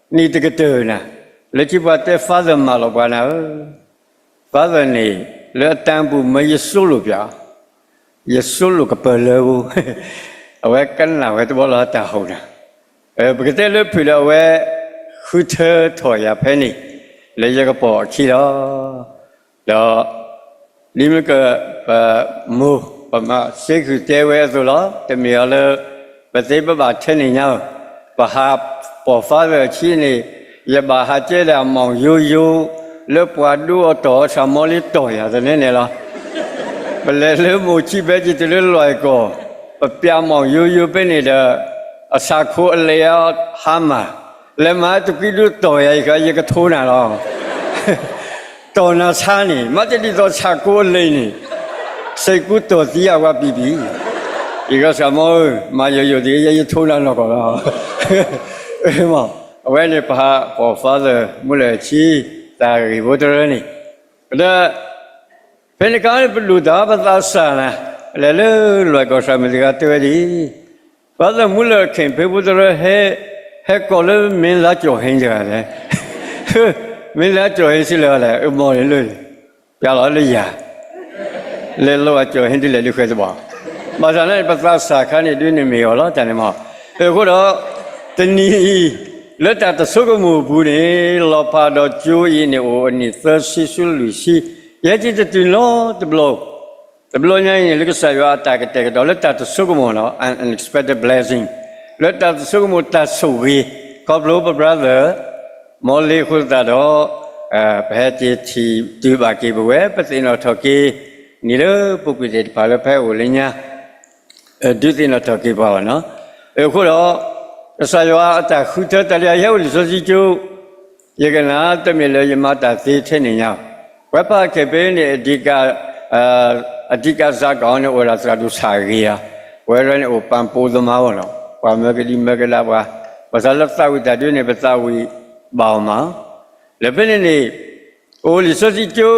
ဒီး, ဒီး နံၣ်တကတၢၢ်နၤ, လၢခံပှၤတဲ Father မၤလီၤပှၤနၤဧၢ, Father န့ၣ် လၢအတၢ်ပူၤမၢယစိလိာ်ပၠး ယစိလိာ်ကပၢၢ်လၢပူၤ, အဝဲကနၣ်ဝဲတဘျီလီၤတၢ်ဟူးနၤ, ပကတဲလၢဖုၣ်ဒီးအဝဲ ဃုထၢထီၣ်ယၤဖဲန့ၣ် လၢယကပိာ်အခံလီၤ. ဒီး ဒ်မ့ၢ်က ပမိၢ် ပမၤစ့ခုၣ်တဲဝဲအသိးလီၤ. တမ့ၢ်အီၤလၢ ပသ့ပဘၣ်ထဲန့ၣ်ညါဧၢ, ပဟးပိာ် Father အခံန့ၣ် ယဘၣ်ဟးကဲဒၣ်မီၢ်ယိယိ လၢပှၤဒိအီၤတီၢ်အီၤ ဆၣ်မီလ့တီၢ်ယၤသန့န့ၣ်လီၤ. ပလဲၤလၢမိၢ်ခံဘဲက့ၤတုၤလၢလွဲၢ်ကီၢ်, ပပျးမီၢ်ယိယိဖဲန့ၣ်ဒီး အဆၣ်ခိၣ်အလံာ်အဟါမၢ်, လဲၤမၤတကွံဒုးတီၢ်ယၤအံၤ ယကထိနၤလီၤ. တီၢ်နၤဆါန့ၣ် မၤတဒ်သိးဆၣ်ကိအလံာ်န့ၣ်, စ့ကူတီၢ်သံအဝဲပံၤပံၤ, ယကဆၣ်မီဧၢ, မၤယိယိသ့ၣ် ယဲယထိနၤနီၢ်ကီၢ်လီၤ. အဝဲန့ၣ်ပဟးပိာ် Father Muller အခံ သးဂ့ၢ်ဖိတရၢန့ၣ်, ဒီး ဖဲန့ၣ်အခါန့ၣ် ပဒိၣ်တၢ်ပသးစၢ်နၤ, လဲၤလၢလွဲၢ်ကီၢ် ဆၣ်မုၢ်တဂၤတဲဝဲဒ်အံၤ, Father Muller ခ့ၣ်ဖ့ဖိတရၢ ဟဲ ဟဲကိးလၢမ့ၢ်လါကၠီၣ်ဟ့တဂၤလဲၣ်, မ့ၢ်လါကၠီၣ်ဟ့စံးလၢၤလဲၣ်, အမီၢ်န့ၣ်လၢ ပျးလီၤလၢယၤ, လဲၤလီၤအကၠီၣ်ဟ့ဒ်လဲၣ်ဒ်ဃဲတဘၣ်, ဘၣ်ဆၣ်န့ၣ် ပသးစၢ်ခါန့ၣ် ဒုးန့ၣ်မ့ၢ်အီၤလီၤ တၢ်န့ၣ်မီၢ်, အဃိဒီး တနံၤအံၤ လၢတၢ်တဆိကမိၣ်အပူၤန့ၣ် လီၤဖးဒီးကၠိအံၤန့ၣ် အိၣ်အနံၣ်သၢဆံဆူလွံၢ်ဆံ, ယဟဲက့ၤတတုၤနီတဘျီ, တဘျီညါအံၤန့ၣ် လၢကစၢ်ယွၤအတၢ်ကတဲာ်ကတီၤ လၢတၢ်တဆိကမိၣ်နီၤ unexpected blessing, လၢတၢ်တဆိကမိၣ်တၢ်ဆိၣ်ဂ့ၤ, ခီဖျိပ brother မီလ့အဃိသတးဒီး ပဟဲက့ၤထံၣ်တုၤဘၣ်က့ၤပဝဲ ပသ့ၣ်နီၣ်ထီၣ်က့ၤ နံၤလၢပူၤကွံာ်သ့ၣ်တဖၣ်လၢဖဲအိၣ်လၢညါ ဒုးသ့ၣ်နီၣ်ထီၣ်က့ၤပှၤဘၣ်နီၤ. အဃိဒီး ကစၢ်ယွၤအတၢ်ဃုထၢတၢ်လၢယဟဲအိၣ်လံာ်စီဆှံကၠိ, ယကနၣ်တမ့ၢ်လၢယမၤတၢ်သ့ထဲန့ၣ်ညါ, ပှၤဖးခဲးဖဲန့ၣ် အဓိကဇာတ်ကောင်န့ၣ် အိၣ်ဒၣ်သရၣ်ဒိၣ်ဆၣ်ဂ့ၤဧါ, ပဝဲဒၣ်န့ၣ်အိၣ်ပှၤပိာ်သမားဘၣ်နီၤ, ပှၤမၢကဒံမၢကဒါပှၤ, ဘၣ်ဆၣ်လၢသးဝံၣ်တၢ်ဒုးန့ၣ် ပသးဝံၣ်ဘၣ်အီၤမး, လၢဖဲန့ၣ်န့ၣ် အိၣ်လံာ်စီဆှံကၠိ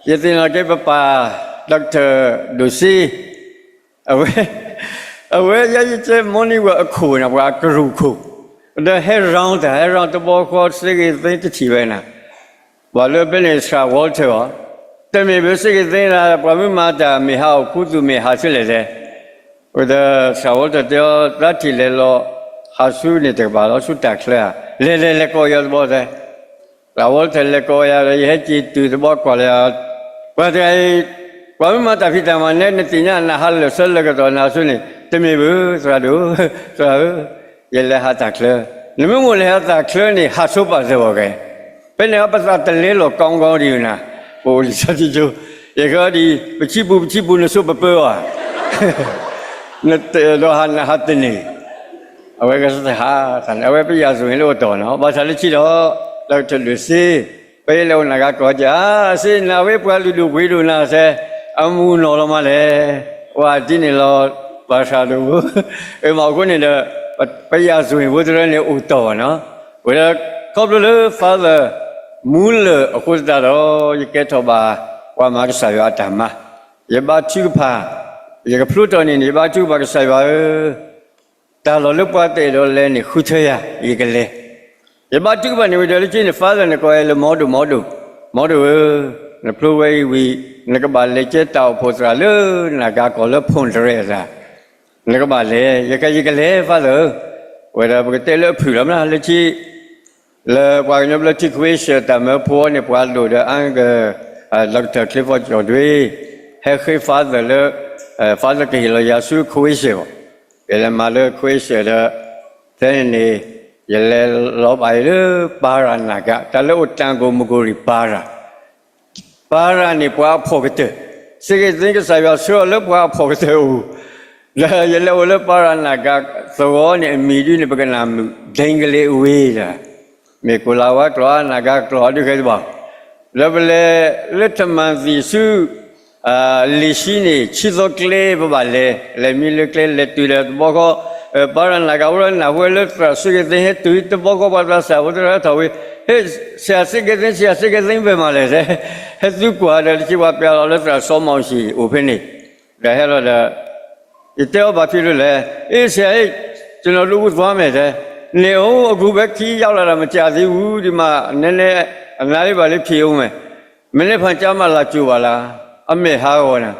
ယသ့ၣ်နီၣ်က့ၤပပၢ် Doctor ဒိၣ်စ့, အဝဲ အဝဲယဲယကဲ Morning Word အခိၣ်န့ၣ် ပှၤကရူၢ်ခိၣ်, ဒီးဟဲ round တၢ် ဟဲ round တဘျီဃီ စ့က့ၤသ့တထံၣ်ဝဲနၤ, ပှၤလၢဖဲန့ၣ် ဆၣ် Walter အီၤ, တမ့ၢ်ဘၣ်စ့က့ၤသ့နၤ ပှၤမ့ၢ်မၤတၢ်မ့ၢ်ဟးအိၣ်ခူသူၣ်မ့ၢ်ဟးဆူလဲၣ်လဲၣ်, ဒီးဆၣ် Walter တဲအီၤ သးထံၣ်လဲၤလီၤ ဟးဆူန့ၣ်တကပၤလီၤ ဆူတၢ်ချၢဧါ, လဲၤလဲၤလဲၤကိးယၤတဘျီတဲ သရၣ်ဝီတလဲၤကိးယၤဒီး ယဟဲက့ၤတုၤတဘျီကွၢ်လၢ ပှၤတဂၤအံၤ ပှၤမ့ၢ်မၤတၢ်ဖံးတၢ်မၤန့ၣ် နသ့ၣ်ညါနဟးလၢာ်ဆၢလၢာ်ကတီၢ်နၤဆူန့ၣ် တမ့ၢ်ဘၣ် သရၣ်ဒိၣ်, သရၣ်ဧၢ, ယလဲၤဟးတၢ်ချၢ, နမ့ၢ်မိၣ်လဲၤဟးတၢ်ချၢန့ၣ် ဟးဆိပာ်စၢၤဘၣ်ကဲ, ဖဲန့ၣ်ပသးတလဲလီၤကီကီဒံးနၤ, ပအိၣ်လံာ်စီဆှံကၠိ, ယကဒံး ပဆံပူၤပဆံပူၤနဆိပပၢဘၣ် နတဲဒီးဟးနဟးတန့ၢ် အဝဲကစၢ်ဟးတၢ်န့ၣ် အဝဲပယၢ်စိၤန့ၣ်လၢအိၣ်တီၢ်နီၤ, ဘၣ်ဆၣ်လၢခံဒီး ဒီကထၢၣ်လွံၢ်စ့, ပယဲလဲၤအိၣ်နၤဂၤကီၢ်ကၠၢ်, အါ စ့နၤဝဲပှၤလုၢ်ဒိၣ်ပှ့ၤဒိၣ်နၤစဲ, အမူနီၢ်လီၤမးလဲၣ်, ဝဲဒ်န့ၣ်လီၤ, ဘၣ်ဆၣ်ဒိၣ်, အမ့ၢ်အဃိန့ၣ်ဒီး ပယၢ်စိၤန့ၣ်ဖိတရၢန့ၣ်အိၣ်တီၢ်နီၤ, ဝဲဒၣ်ခီဖျိလၢ Father မူလၢၢ်အဃိသတးဒီး ယကဲထီၣ်ဘၣ်ပှၤမၤကစၢ်ယွၤအတၢ်မၤ, ယဘါထုကဖၣ်, ယကဖျိထီၣ်န့ၣ်န့ၣ် ယဘါထုကဖၣ်ကစၢ်ယွၤဧၢ, တၢ်လီၢ်လၢပှၤတအဲၣ်ဒိးလဲၤန့ၣ် ဃုထၢယၤ ယကလဲၤ. ယဘါထုကဖၣ်န့ၣ်ဝံၤဒီး လၢခံန့ၣ် Father န့ၣ်ကိးယၤလၢ မီဒိၣ် မီဒိၣ်, မီဒိၣ်ဧၢ, နဖျိဝဲအံၤဝံၤ နကဘၣ်လဲၤကဲတၢ်အိၣ်ဖှိၣ်သရၣ်လၢနၢ်ကၤကီၢ်လၢ ဖူၣ်တရဲၣ် အသး, နကဘၣ်လဲၤ, ယက ယကလဲၤ Father ဧၢ, ဝဲဒီးပကတဲလၢအဖုၣ်လီၤမး လၢခံ လၢပှၤကညီဘျၢထံ Croatia တၢ်မၢဖိအီၤန့ၣ် ပှၤဒိၣ်ဒီး အါက Doctor ချ့ဖီကၠီၣ်ဒွ့ ဟဲဃ့ Father လၢ Father ကဟ့ၣ်လီၤယၤဆူ Croatia အဂီၢ်, ယလဲၤမၤလၢ Croatia ဒီး ဖဲန့ၣ်န့ၣ် ယလဲၤလီၤဘၣ်အံၤလၢ ပၤရၣ်နၢ်ကၤ, တၢ်လၢအိၣ်တၢ်ကိၢ်မုၢ်ကိၢ်ရံၣ် ပၤရၣ် ပၤရၣ်န့ၣ် ပှၤအဖှီၣ်ကတၢၢ်, စ့ၢ်ကီးသ့ ကစၢ်ယွၤဆှၢအီၤလၢပှၤအဖှီၣ်ကတၢၢ်အအိၣ်, ဒီးယလဲၤအိၣ်လၢပၤရၣ်နၢ်ကၤသဝီန့ၣ် အမံၤဒုန့ၣ် ပကနၣ်မုာ် ဒ့ကလ့ဝ့ၤဒီး, မ့ၢ်ကိၣ်လၤဝါကျိာ်ဧါ နၢ်ကၤကျိာ်ဧါ ဒုးဂ့ၤတဘၣ်, ဒီးပလဲၤလၢတမၤသံၣ်ဆူ လံာ်ဆှံန့ၣ် ဆံသီကျဲပဘၣ်လဲၤ, လဲၤမံလၢကျဲ လဲၤတုၤဒီးတဘျီဃီ, ပၤရၣ်နၢ်ကၤအိၣ်ဒီးနၢ်ဟူဝဲလၢသရၣ်စ့ၢ်ကီးသ့ ဟဲတုၤတဘျီဃီ ပှၤသးစၢ်ဖိသရၣ်ဟဲထီၣ်ဝံၤ, ဟ့ၣ် ဆရာစ့ၢ်ကီးသ့ ဆရာစ့ၢ်ကီးသ့ ဖဲမၤလဲၣ်တဲ, ဟဲသုကွၢ်ဒီး တစံးပှၤပျးလီၤလၢသရၣ်စီၤမီၣ်ၡ့ၣ်အိၣ်ဖဲန့ၣ်, ဒီးဟဲလီၤဒီး ယတဲအီၤဘၣ်ဖဲလဲၣ်, အ့ ဆရာ ကျွန်တော်တို့ အိၣ်သွားမယ် တဲ, န့ၣ်အိၣ် အခုပဲ ခရီးရောက်လာတာ မကြာသေးဘူး ဒီမှာ နည်းနည်း အနံၤလေး ဘာလေး ဖြေဦးမယ်, မနက်ဖြန်ကျမှ လာကြိုပါလား, အမဲာ်ဟါဂီၤနၤ,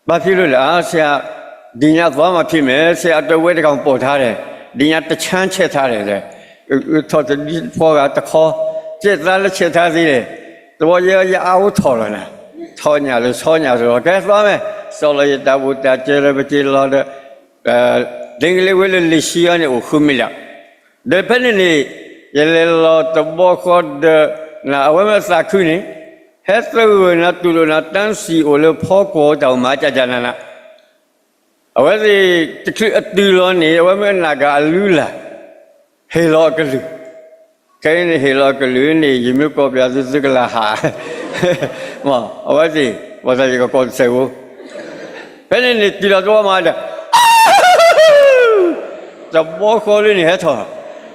ဘာဖြစ်လို့လဲ ဆရာ, ဒီညသွားမှဖြစ်မယ်, ဆရာအတွက် ဝဲတစ်ကောင် ပေါ်ထားတယ်, ဒီည တစ်ခြမ်း ချက်ထားတယ် တဲ, ထီၣ်တဒ်ဖီဂၤတခီ, ကြက်သားလည်း ချက်ထားသေးတယ်, သဝီယဲ ယအါအိၣ်ထီၣ်လီၤနၤ, ထီၣ်ညၣ်လၢဆီညၣ်ဆိုတော့ ကဲသွားမယ်, စီၤလီၤယတၢ်ဘူၣ်တၢ်စၢၤဒီး ပစ့လီၤဒီး ဒ့ကလ့ဝ့ၤလၢလံာ်ဆှံအံၤန့ၣ် အိၣ်ဃုမံၤလၢ်, ဒီးဖဲန့ၣ်န့ၣ် ယလဲၤလီၤတဘျီဃီဒီး နၤ အဝဲမ့ၢ်သးခုန့ၣ် ဟဲသဂၢၢ်နၤတူၢ်လိာ်နၤ တၢ်စံၣ်အိၣ်လၢဖီကွီၤတၢ်အိၣ်မၤကကနၤနၤ, အဝဲသ့ၣ်တချုးအတုၤလီၤန့ၣ် အဝဲမ့ၢ်နၢ်ကၤအလုၢ်အလၢ် ဟ့ၣ်လီၤအကလုၢ်, ခဲအံၤန့ၣ် ဟ့ၣ်လီၤအကလုၢ်န့ၣ် ယမ့ၢ်ကိးပျးသု သုကလၤဟး, အဝဲသ့ၣ် ပှၤသးယကကိးတစဲးဖိ, ဖဲန့ၣ်န့ၣ် တုၤလီၤတဝီမးဒီး တဘျီဃီလၢန့ၣ် ဟဲထီၣ်,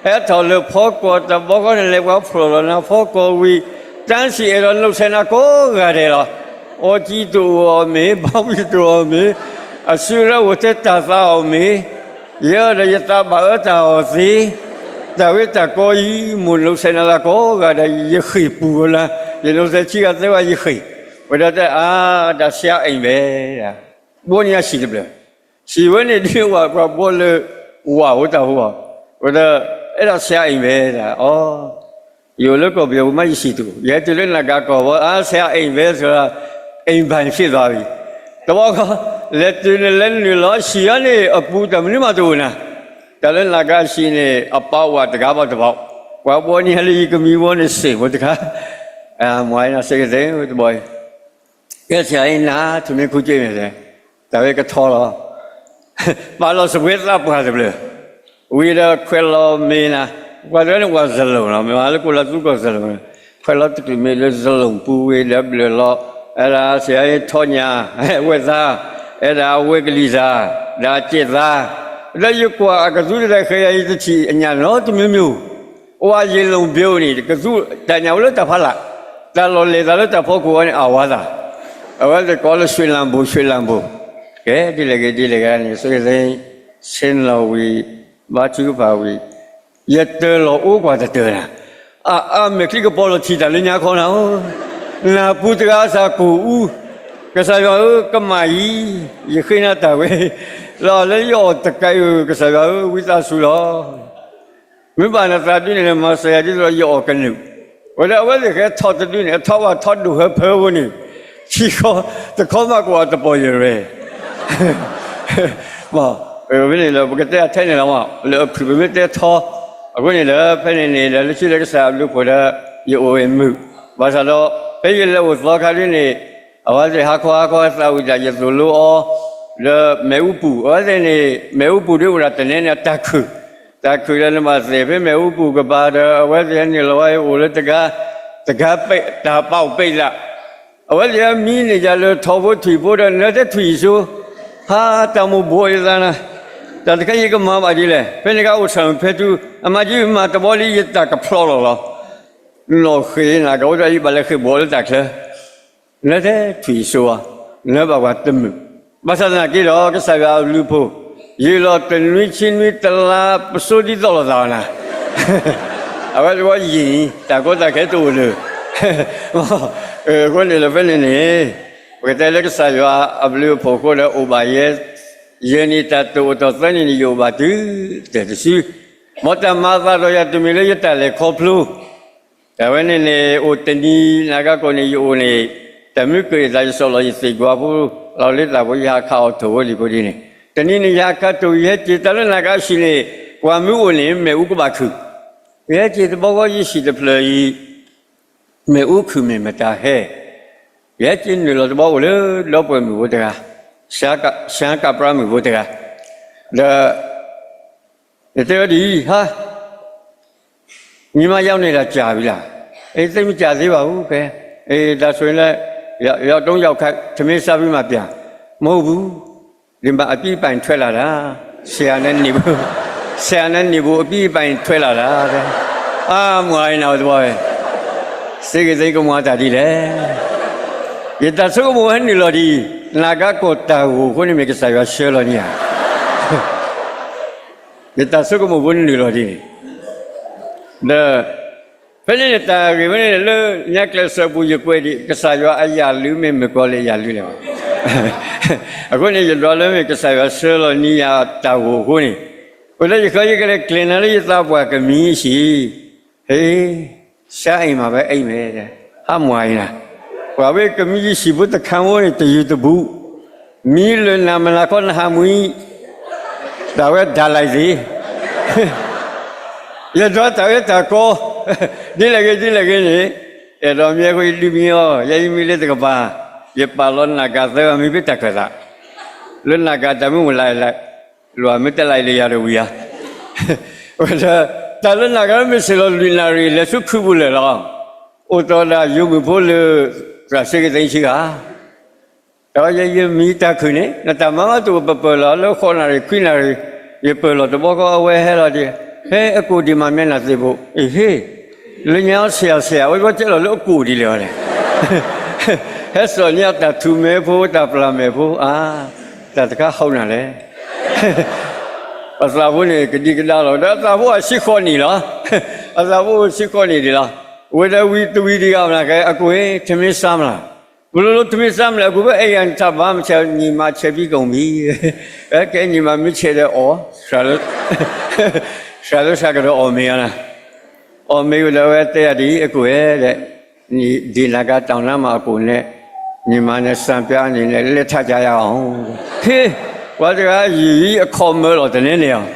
ဟဲထီၣ်လၢဖီကွီၤ တဘျီဃီန့ၣ် လဲၤပှၤဖျိၣ်လီၤနၤဖီကွီၤဝံၤ တၢ်စံၣ်အဲၣ်ဒိးနုတ်ဆဲးနၤကိးဂၤဒဲးလီၤ, အီကံတအိၣ်အီၤမ့ၢ် ဘီဝံတအိၣ်အီၤမ့ၢ်, အစုရၢအိၣ်ထဲတၢ်သးအီၤမ့ၢ်, ယဲဒီးယသးဘၣ်အၢတၢ်အီၣ်သ့, တၢ်ဝဲတၢ်ကီအံၤ မိၢ်နုတ်ဆဲးနၤလၢကိးဂၤဒဲး ယဃ့ၢ်ပူၤလီၤနၤ, ယနုတ်ဆဲးဆံးဂၤသၢဂၤယဃ့ၢ်, ဝဲဒၣ်တဲအါ တၢ်ဆံးအအိမ်ပဲ ဘီန့ၣ်အစံၣ်တဖျၢၣ်, စံၣ်ဝဲန့ၣ်ဒ်ဝဲပှၤဘီလၢ ဝၣ်ဝဲတၢ်ဟူဘၣ်, ဝဲဒၣ် အဲဒါဆံးအအိမ်ပဲ ဒ်အီၤ, ယအိၣ်လၢကီၢ်ပယီၤပူၤမး ယစံၣ်တအိၣ်, ယဟဲတုၤလၢနၢ်ကၤကီၢ်ဘီ အါ ဆံးအအိမ်ပဲ ဆိုတာ အိမ်ပိုင်ဖြစ်သွားပြီ, တဘျီဃီ လဲၤတုၤန့ၣ် လဲၤနုာ်လီၤ စံၣ်အံၤန့ၣ် အပူၤတၢ်မနုၤမးတအိၣ်နၤ, တၢ်လၢနၢ်ကၤစံၣ်န့ၣ် အပီးဝဲတဂၤဘၣ်တဘျီ, ပှၤဘီန့ၣ်လၢယကမံဘီန့ၣ်စ့ၢ်ဖိတခါ, မၤနၤစ့ၢ်ကီးသ့တဘျီအံၤ ကဲဆံးအံၤနၤ ထူမ့ၢ်ခူကၠ့ၣ်န့ၣ်, တၢ်ဝဲကထီလီၤ, ပာ်လီၤစပွဲသးပှၢ်တဖျၢၣ်, ဝံၤဒီးခွဲးလီၤမ့ၤနၤ, ပှၤတဂၤန့ၣ် ဝၤစလူးနီၤ မ့ၢ်မးလၢကိးလၢသူကီၢ်စလူး, ခွဲးလီၤတချုးမ့ၤလၢစလူးပူၤဝံၤဒီးဘျၢၣ်လီၤ, အဲဒၣ်ဆံးအံၤထီညၣ်, ဝဲၢ်သါ, အဲဒၣ်အဝဲကလံၤသၣ်, ဒီးအစဲးသါ, ဒီးယကွၢ်အကသူတဂၤဃဲၤယၤအံၤတထံၣ်အညၣ်နီတမံၤမံၤဧိၤ အဝဲယံာ်လီၤဘျီန့ၣ် ကသူတၢ်ညၣ်ဝဲလၢတၢ်ဖးလၢ်, တၢ်လီၢ်လဲၤသးလၢတၢ်ဖီခိၣ်ဝဲန့ၣ် အဝၤသၣ်, အဝဲသ့ၣ်ကိးလၢ ရွှေလံဘိ, ရွှေလံဘိ, ကဲဒ်လဲၣ်ဂ့ၤဒ်လဲၣ်ဂ့ၤန့ၣ် စ့ၢ်ကီးသ့, ဆ့ၣ်နီၤဝံၤ, ဘါထုကဖၣ်ဝံၤ, ယတၢၢ်လီၤအိၣ်ကွၢ်တတၢၢ်နၤ, အါအါ မဲာ်ချံကပီၤလီၤထံၣ်တၢ်လၢညါခီနၤဧၢ, နၢ်ပူၤတဂၤအသးကိၢ်အူ, ကစၢ်ယွၤဧၢ ကမၣ်အံၤ, ယဃ့နၤတၢ်ဝဲ, လီၤလၢယအီၣ်တကးအံၤ ကစၢ်ယွၤဧၢ ဝံသးစူၤလီၤ မ့ၢ်ဘၣ်နသးဒုန့ၣ် မၤစၢၤယၤဒ်သိးဒီးယအီၣ်ကနုာ်, ဝဲဒၣ်အဝဲသ့ၣ်ဃဲထီၣ်တဒုန့ၣ် အထီၣ်ဘၣ်ထီၣ်ဒိၣ်ဟၢဖၢဖိန့ၣ်, ခံခီ, တခီမးကဝဲတပီၢ်ယရဲၣ်, ဖဲန့ၣ်လၢပကတဲအထဲန့ၣ်လီၤမး လၢအဖုၣ်ပမ့ၢ်တဲထီ, အဃိန့ၣ်ဒီး ဖဲန့ၣ်န့ၣ်ဒီး လၢခံလၢကစၢ်အဘျုးဖှိၣ်ဒီး ယအိၣ်ဝဲမုာ်, ဘၣ်ဆၣ်ဒီး ဖဲယလဲၤအိၣ်သီခါဒ်န့ၣ် အဝဲသ့ၣ်ဟါခီဟါခီသးဝံၣ်တၢ်ယသိၣ်လိအီၤ, လၢမ့ၣ်အူပူၤ အဝဲသ့ၣ်န့ၣ် မ့ၣ်အူပူၤဒ်အိၣ်ဒၣ်တနဲန့ၣ် တၢ်ခုၣ်, တၢ်ခုၣ်ဒီးနဘၣ်သ့ၣ်ဖဲမ့ၣ်အူပူၤကပၤဒီး အဝဲသ့ၣ်ဟဲနုာ်လီၤဝဲအိၣ်လၢတဂၤ, တဂၤပ့း တၢ်ပာ်အိၣ်ပ့းလၢ်, အဝဲသ့ၣ်ဟဲမံန့ၢ်ယၤလၢထိၣ်ဖိထွံၣ်ဖိဒီးနၢၤထဲထွံၣ်အံၤစိ, ဖးတၢ်မိၣ်ဘှီးယသးနၤ, တၢ်တခါယကမၤဘၣ်ဒ်လဲၣ်, ဖဲန့ၣ်ကအိၣ်ဆၢၣ်ဖဲတူ, အမၤကမၤတဘီလံ ယတၢ်ကဖျီလီၤလီၤ နီၢ်ဃ့နၤကအိၣ်ဒီးယဘၣ်လဲၤဃ့ၢ်ဘှီလၢတၢ်ချၢ, နတဲထွံၣ်စိဧါ, နဘၣ်ပှၤတမုာ်, ဘၣ်ဆၣ်သနာ်က့ဒီး ကစၢ်ယွၤအဘျုးအဖှိၣ်, ယံာ်လီၤတနွံဆံနွံတလါ ပစိဒ်သိးလိာ်သးအီၤနၤ, အဝဲတဝီယံာ်နံၤ တၢ်ကီတၢ်ခဲတအိၣ်လၢၤ, အဃိန့ၣ်လၢဖဲန့ၣ်န့ၣ် ပကတဲလၢကစၢ်ယွၤအဘျုးအဖှိၣ်အဃိဒီးအိၣ်ဘၣ်ယဲ, ယဲၢ်နံၣ်တၢ်တိာ်အိၣ်တီၢ်သၢနံၣ်န့ၣ် ယအိၣ်ဘၣ်တုၤတၢ်တစု, မ်တၢ်မၤအသးဒီးယၤတမ့ၢ်လၢယတၢ်လဲၤခီဖျိ တၢ်ဝဲန့ၣ်န့ၣ် အိၣ်တနံၤနၤဂၤကီၢ်န့ၣ် ယအိၣ်န့ၣ်, တၢ်မုၢ်ကရံၣ်သးယစီၣ်လီၤယသ့ၣ်ကွၢ်ဖိ, လီၤလၢတၢ်ဖိယဟးခးအီၣ်ထိၣ်ဝဲလံဖိဒ်န့ၣ်, တနံၤန့ၣ်ယဟးခးထိၣ် ယဟဲက့ၤတၢ်လၢနၤဂၤအဟံၣ်န့ၣ်, ပှၤမုၢ်အိၣ်န့ၣ် မ့ၣ်အူကဘၣ်ခုၣ်, ယဟဲက့ၤတဘျီဃီယဟံၣ်တဖျၢၣ်အံၤ မ့ၣ်အူခုၣ်မ့ၢ်မတၤဟဲ, ယဟဲက့ၤနုာ်လီၤတဘျီအိၣ်လၢဒီပုၢ်ဝဲၢ်မုၣ်ဖိတဂၤ, ရှၤကပြါမုၣ်ဖိတဂၤ, ဒီး ယတဲဝဲဒ်အံၤ, ဟါ, ညီမရောက်နေတာကြာပြီလား, အေး သိပ်မကြာသေးပါဘူး, ကဲ, အေး ဒါဆိုရင်လည်း ရောက်တုန်းရောက်ခါ ထမင်းစားပြီးမှပြန်, မဟုတ်ဘူး, ဒီမှာအပြည့်အပိုင်ထွက်လာတာ, ဆရာနဲ့နေဘူး, ဆရာနဲ့နေဘူး အပြည့်အပိုင်ထွက်လာတာ, အါ မွၤအံၤနၤဝဲတဘီဝဲ, စ့ကသိန်းကမွၤတၢ်ဒ်လဲၣ်, ယတၢ်ဆိကမိၣ်ဟဲနုာ်လီၤဒ်အံၤ, နၤဂၤကီၢ်တၢ်ဂိၢ်အဃိန့ၣ်မ့ၢ်ကစၢ်ယွၤဆှၢလီၤန့ၣ်ဧါ ယတၢ်ဆိကမိၣ်ဖိနုာ်လီၤဒ်န့ၣ်, ဒီး ဖဲန့ၣ်န့ၣ် တၢ်ဂ့ၢ်ဝဲန့ၣ်လၢ ညါကျဲးစၢးပူၤယကွဲးဒံး ကစၢ်ယွၤအယၣ်လုၢ်မ့ၢ်မုၣ်ကီၤလံၢ်အယၣ်လုၢ်လဲၣ်ဘၣ်. အဃိန့ၣ် ယဒွးလၢမ့ၢ်ကစၢ်ယွၤဆှၢလီၤန့ၢ်ယၤတၢ်ဂိၢ်အဃိန့ၣ်, အိၣ်လၢယဃၢၤယကလဲၤကျဲၤနၤလၢယသးပှၢ်ကမံၤအဟံၣ်, ဟ့ၣ် ဆါအိမ်မှာပဲအိပ်မယ်, ဟါမွၤအံၤနၤ, ပှၤဝဲကမံၤယဟံၣ်ဖိတခါမိၣ်န့ၣ် တယုၢ်တဘူး, မံလၢနၤမနၤခီနဟးမွံ, တၢ်ဝဲဒၣ်လဲာ်သ့, ယဒွးတၢ်ဝဲတၢ်ကီ, ဒ်လဲၣ်ဂ့ၤဒ်လဲၣ်ဂ့ၤန့ၣ်, အဲၣ်ဒိးမံအဃိယဒုးမံအီၤ, ယဲယမံလၢတကပၤ, ယပာ်လီၤနၢ်ကၣ်သၢဂၤမံဖဲတၢ်ခၢၣ်သး, လၢနၢ်ကၣ်တၢ်မ့ၢ်မုၢ်လၢ်လၢ်, လွၢ်မ့ၢ်တလၢ်လၢယၤတဝံၤဧါ, ဝဲဒၣ်, တၢ်လၢနၢ်ကၣ်မ့ၢ်စ့ၢ်လီၤလွံၢ်နၣ်ရံၣ် လဲၤဆူခုးပူၤလၢာ်လီၤ, အိၣ်တီၢ်ဒၣ်ယိၤမုၣ်ဖိလၢ သရၣ်စ့ကသ့ဆံဂၤ တၢ်ဝဲယဲယမံတၢ်ခုၣ်န့ၣ် နတၢ်မၤမးတအိၣ်ပပၢၢ်လီၤ လၢဃိးနၣ်ရံၣ်ခွံနၣ်ရံၣ်, ယပၢၢ်လီၤတဘျီဃီအဝဲဟဲလီၤဒ်, ဟဲအကိၣ်ဒံးမး မျက်နှာသစ်ဖို့, အဟ့ၣ်, လၢညါဆရာဆရာ အဝဲဘၣ်ကဲလီၤလၢအကိၣ်ဒ်လဲၣ်အီၤလဲၣ်, ဟဲစိာ်န့ၢ်တၢ်ထူးမဲဖိ တၢ်ပျၢ်မဲဖိ, အါ, တၢ်တခါဟီၣ်နၤလဲၣ် အသးဖိန့ၣ် ကဒံကဒါလီၤ, ဒီးအသးဖိအဆံဃိးနံၣ်လီၤ, အသးဖိဆံဃိးနံၣ်ဒံးလီၤ, ဝဲဒၣ်ဝံၤတဝံၤဒံးဂၤမနၤကဲ အကိၣ်ဧၢ ထမင်းစားမလား, ဘျီလၢထမင်းစားမလဲၣ် အကိၣ်ဘၣ်အဲၣ်ယၤန့ၣ် ထးဘၣ်မဆဲး ညီမဆဲးပြီးကုန်ပြီ, ကဲညီမမ့ၢ်ဆဲးဒီးအီၣ်, စှၤလၢစှၤကဒီးအီၣ်မ့ၤအီၤနၤ, အီၣ်မ့ၤဝံၤဒီးအဝဲတဲယၤဒ်အံၤ အကိၣ်ဧၢ ဒီး ဒီနာ်ကတၢ်နါမၤအကိၣ်နဲၣ်, ညီမနဲ့စံပြအန့ၣ်လဲၤထးကြရအောင်, ဟ့ၣ်, ပှၤတဂၤယံာ်ယံာ်အခီၣ်မၢလီၤတနဲၣ်န့ၣ်အီၤ,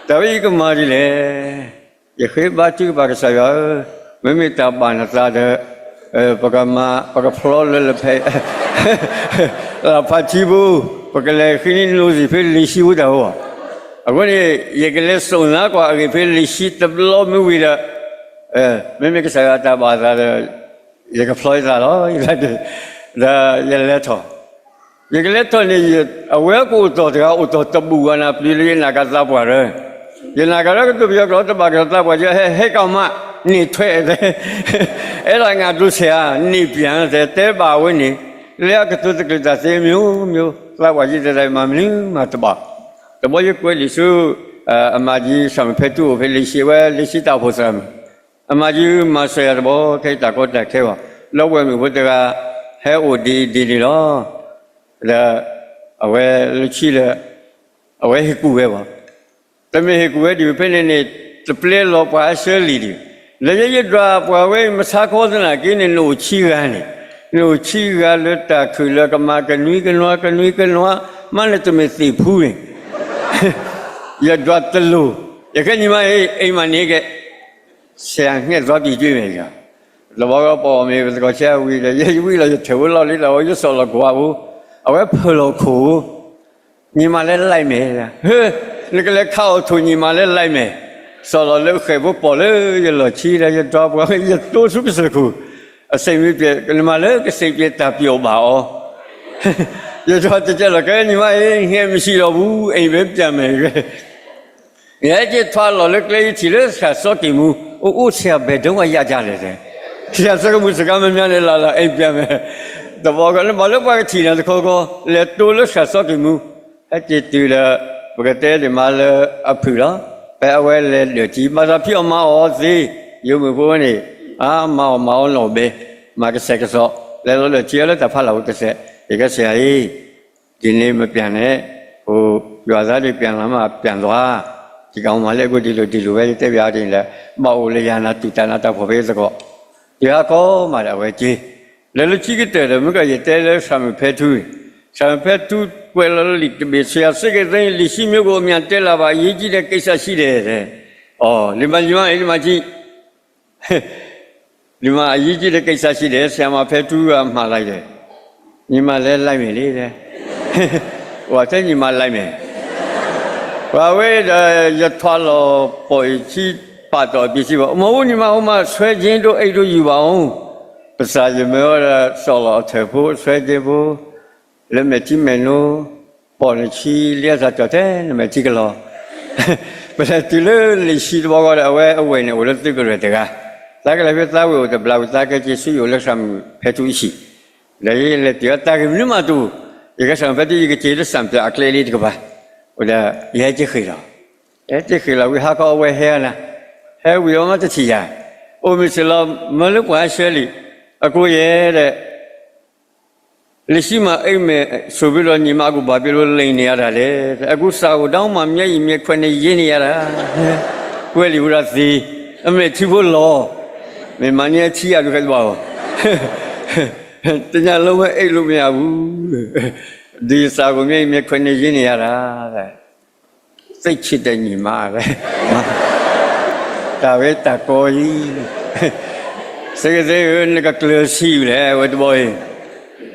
တၢ်ဝဲအံၤကမၤဒ်လဲၣ် ယဃ့ဘါထုကဖၣ်ကစၢ်ယွၤဧၢ, မ့မ့ၢ်တၢ်ဘၣ်နသးဒီး, ပကမၤ ပကဖျီလၢလၢဖဲ လၢဖးထံပူၤ, ပကလဲၤဃ့န့ၢ်နိစံာ်ဖဲလံာ်ဆံပူၤတၢ်အိၣ်, အဃိန့ၣ် ယကလဲၤစိာ်နၤကွၢ်အဂ့ၢ်ဖဲလံာ်ဆံတဘျီမ့ၢ်ဝံၤဒီး, မ့မ့ၢ်ကစၢ်ယွၤတၢ်ဘၣ်သးဒီး, ယကဖျီယသးလီၤ, ဒီးယလဲၤထီၣ် ယကလဲၤထီၣ်န့ၣ်, အဝဲကအိၣ်တီၢ်တဂၤ အိၣ်တီၢ်တဘူၣ်ဂၤနၤပျံၤလၢယနာ်ကသးပှၢ်ရၢ, ယနာ်ကသးကတိၤပယီၤကျိာ်တဘၣ်ကဒီးသးပှၢ်ကဲ ဟဲ ဟဲကီးမး, န့ၢ်ထွဲ, အဲဒါငါဒိဆဲးဧါ, န့ၢ်ပၠးတဲ တဲဘၣ်ဝဲန့ၣ်, လၢအကတိၤတကလုာ်တၢ်သ့မ့ၢ်အိၣ်မ့ၢ်အိၣ် သးပှၢ်ယဲတဲတၢ်မၤမနုၤမးတဘၣ်, တဘျီယကွဲးလံာ်ဆူ အမၤကံ ဆၣ်မုၢ်ဖဲတူၢ်အိၣ်ဖဲလံာ်ဆံဝဲ လံာ်ဆံတၢ်အိၣ်ဖှိၣ်သရၣ်မုၣ်, အမၤကံမၤစၢၤယၤတဘျီ ခဲအံၤတၢ်ကီတၢ်ခဲဘၣ်, ဒီပုၢ်ဝဲၢ်မုၣ်ဖိတဂၤ ဟဲအိၣ်ဒ်အံၤဒ်န့ၣ်လီၤ, ဒီး အဝဲလၢခံလၢ အဝဲဟ့ၣ်ကူၣ်ဝဲဘၣ်, တမ့ၢ်ဟ့ၣ်ကူၣ်ဝဲဒံးဖဲန့ၣ်န့ၣ်, တပျဲလီၤပှၤအဆၢလံၤဒံး, လၢယယဒွးပှၤဝဲမဆါခီသနာ်က့န့ၣ် နအိၣ်ဆံဂၤန့ၣ်, နအိၣ်ဆံဂၤလၢတၢ်ခုၣ်လၢကမၤကနွံကနွါ ကနွံကနွါ, မ့ၢ်နတမ့ၢ်သ့ၣ်ဖူန့ၣ်, ယဒွးတလိၤ, ယကဲညီမအံၤ အိမ်မှာနေခဲ့, ဆရာငှက်သွားပြီ တွေ့မယ်, တဘျီဃီပအီၣ်မ့ၤ ပသကိးဆံးဝံၤဒီး ယဲယဝံၤလီၤ ယထၢၣ်ဝဲလီၢ်လံဒီး ယစီၣ်လီၤကွၢ်ဖိ, အဝဲဖၢၣ်လီၤခိၣ်, ညီမလည်းလိုက်မယ်, ဟၢ, နကလဲၤခးအီၣ်ထိၣ် ညီမလည်းလိုက်မယ်, စီၣ်လီၤလၢဃဲၣ်ဖိ ပိာ်လၢယလီၢ်ခံဒီး ယဒွးပှၤ ယတိၢ်ဆူကစၢၢ်ခိၣ်, အစိတ်မပျက် ညီမလည်း ကစိတ်ပျက်တၢ်ပျီၣ်ဘၣ်အီၤ ယဒွးတကဲလီၤ ကဲ ညီမအံၤ ငှက်မရှိတော့ဘူး အိမ်ပဲပြန်မယ်, ယဟဲက့ၤထွါလီၤလၢကျဲ ယထံၣ်လၢသရၣ်စီၤက့ၤမူ အိၣ်အိၣ်ဆရာဘယ်တုန်းကရကြလဲၣ်, ဆရာစကမူစကားမများနဲ့ လာလာအိမ်ပြန်မယ်, သဘောကနဘၣ်လၢပှၤကထံၣ်နၤတခီခီ, လဲၤတိလၢဆရာစီၤကံၤမူ, ဟဲက့ၤတုၤဒီး ပကတဲဒံးမးလၢအဖုၣ်လီၤ, ဖဲအဝဲလဲၤဒၢၣ်ထံ ဘၣ်သးဖံးအီၣ်မၤအီၣ်သ့, ယိၤမုၣ်ဖိန့ၣ်, အါ မၤအီၣ်မၤအီၣ်နီၢ်ဘဲ, မၤကဆဲးကစီး, လဲၤလီၤဒၢၣ်ထံအီၤလၢတၢ်ဖးလၢ်အိၣ်တစဲး, ယကဆရာအံၤ ဒီနေ့မပြန်နဲ့, ဟို, ရွာသားတွေပြန်လာမှပြန်သွား, ဒီကောင်မလေး အခုဒီလိုဒီလိုပဲ ယတဲပြအီၤဒ်န့ၣ်လဲၣ်, ဘၣ်အိၣ်လၢယၤနၤတူၢ်တၢ်နၤတၢ်ဖှီၣ်ဖဲသကိး, ယဟါခီမးဒီးအဝဲက့ၤ, လဲၤလၢခံကတၢၢ်ဒီး မုၢ်ကီၢ်ယတဲလၢဆၣ်မုၣ်ဖဲထူ, ဆၣ်မုၣ်ဖဲထူကွဲးလီၤလံာ်တဘ့ၣ် ဆရာ စ့ၢ်ကီးသိလံာ်ဆံမျိုးကို အမြန်တက်လာပါ အရေးကြီးတဲ့ကိစ္စရှိတယ်, အီၤ လံမၤလံမၤအံၤလံမၤကံ ဒီမှာအရေးကြီးတဲ့ကိစ္စရှိတယ်, ဆရာမဖဲထူက မှာလိုက်တယ်, ညီမလည်းလိုက်မယ်လေ, ဟိုထဲညီမလိုက်မယ်, ပှၤဝဲဒီး ယထွာလီၤပိာ်အံၤဆံ ပာ်တီၢ်အပျ့ၤဆံဘၣ်, မဟုတ်ဘူး ညီမ ဟိုမှာဆွဲခြင်းတို့ အိတ်တို့ယူပါဦး, ပစၢ်ယမၢဝဲဒီး စီၤလီၤအထၢၣ်ဖိ ဆွဲခြင်းဖိ လၢမဲာ်ထံမဲာ်နိ, ပိာ်နဆံလံအသးကၠီၣ်ထဲနမဲာ်ထံကလီၤ, ပလဲၤတုၤလၢလံာ်ဆံတဘီဃီဒီး အဝဲအဝဲၢ်န့ၣ်အိၣ်လၢသုးကရၢၢ်တဂၤ, သးကလဲၤဖဲသးဝဲၢ်အိၣ်တဘျီဝံၤ သးကဲက့ၤဆူယအိၣ်လၢဆၣ်မုၣ်ဖဲထူအဟံၣ်, ဒီးယလဲၤတုၤအတၢ်ဂ့ၢ်မနုၤမးတအိၣ်, ယကဆၣ်မုၣ်ဖဲထူ ယကက့ၤလၢစၣ်ပၠၣ်အကျဲလံတကပၤ, အိၣ်ဒီး ယဟဲက့ၤဃ့ၢ်လီၤ, ဟဲက့ၤဃ့ၢ်လီၤဝံၤ ဟါခီအဝဲဟဲနၤ, ဟဲဝံၤအီၤမးတထံၣ်ယၤ, အိၣ်မုာ်စ့ၢ်လီၤ မၢလၢပှၤဟဲဆှၢလံာ်, အကိယဲဒီး လံာ်ဆံမၤအိတ် မယ်ဆိုပြီးတော့ ညီမကို ဘာဖြစ်လို့လိမ်နေရတာလဲ, အခုစာကို တောင်းမှ မျက်ရည်မျက်ခွက်နဲ့ ရေးနေရတာ, ကွဲလံာ်ဝဲဒၣ်သ့, အမဲာ်ထံဖိလီၤ, မ့ၢ်မၤန့ၢ်အထံအဒုးခဲတဘၣ်အီၤ, တစ်ညလုံးပဲ အိပ်လို့မရဘူး, ဒီစာကို မျက်ရည်မျက်ခွက်နဲ့ ရေးနေရတာ, သိပ်ချစ်တဲ့ညီမ, တၢ်ဝဲတၢ်ကီအံၤ, စ့ၢ်ကီးသ့ဧၢ နကကျၢၤဆံးလဲၣ် အဝဲတဘီအံၤ,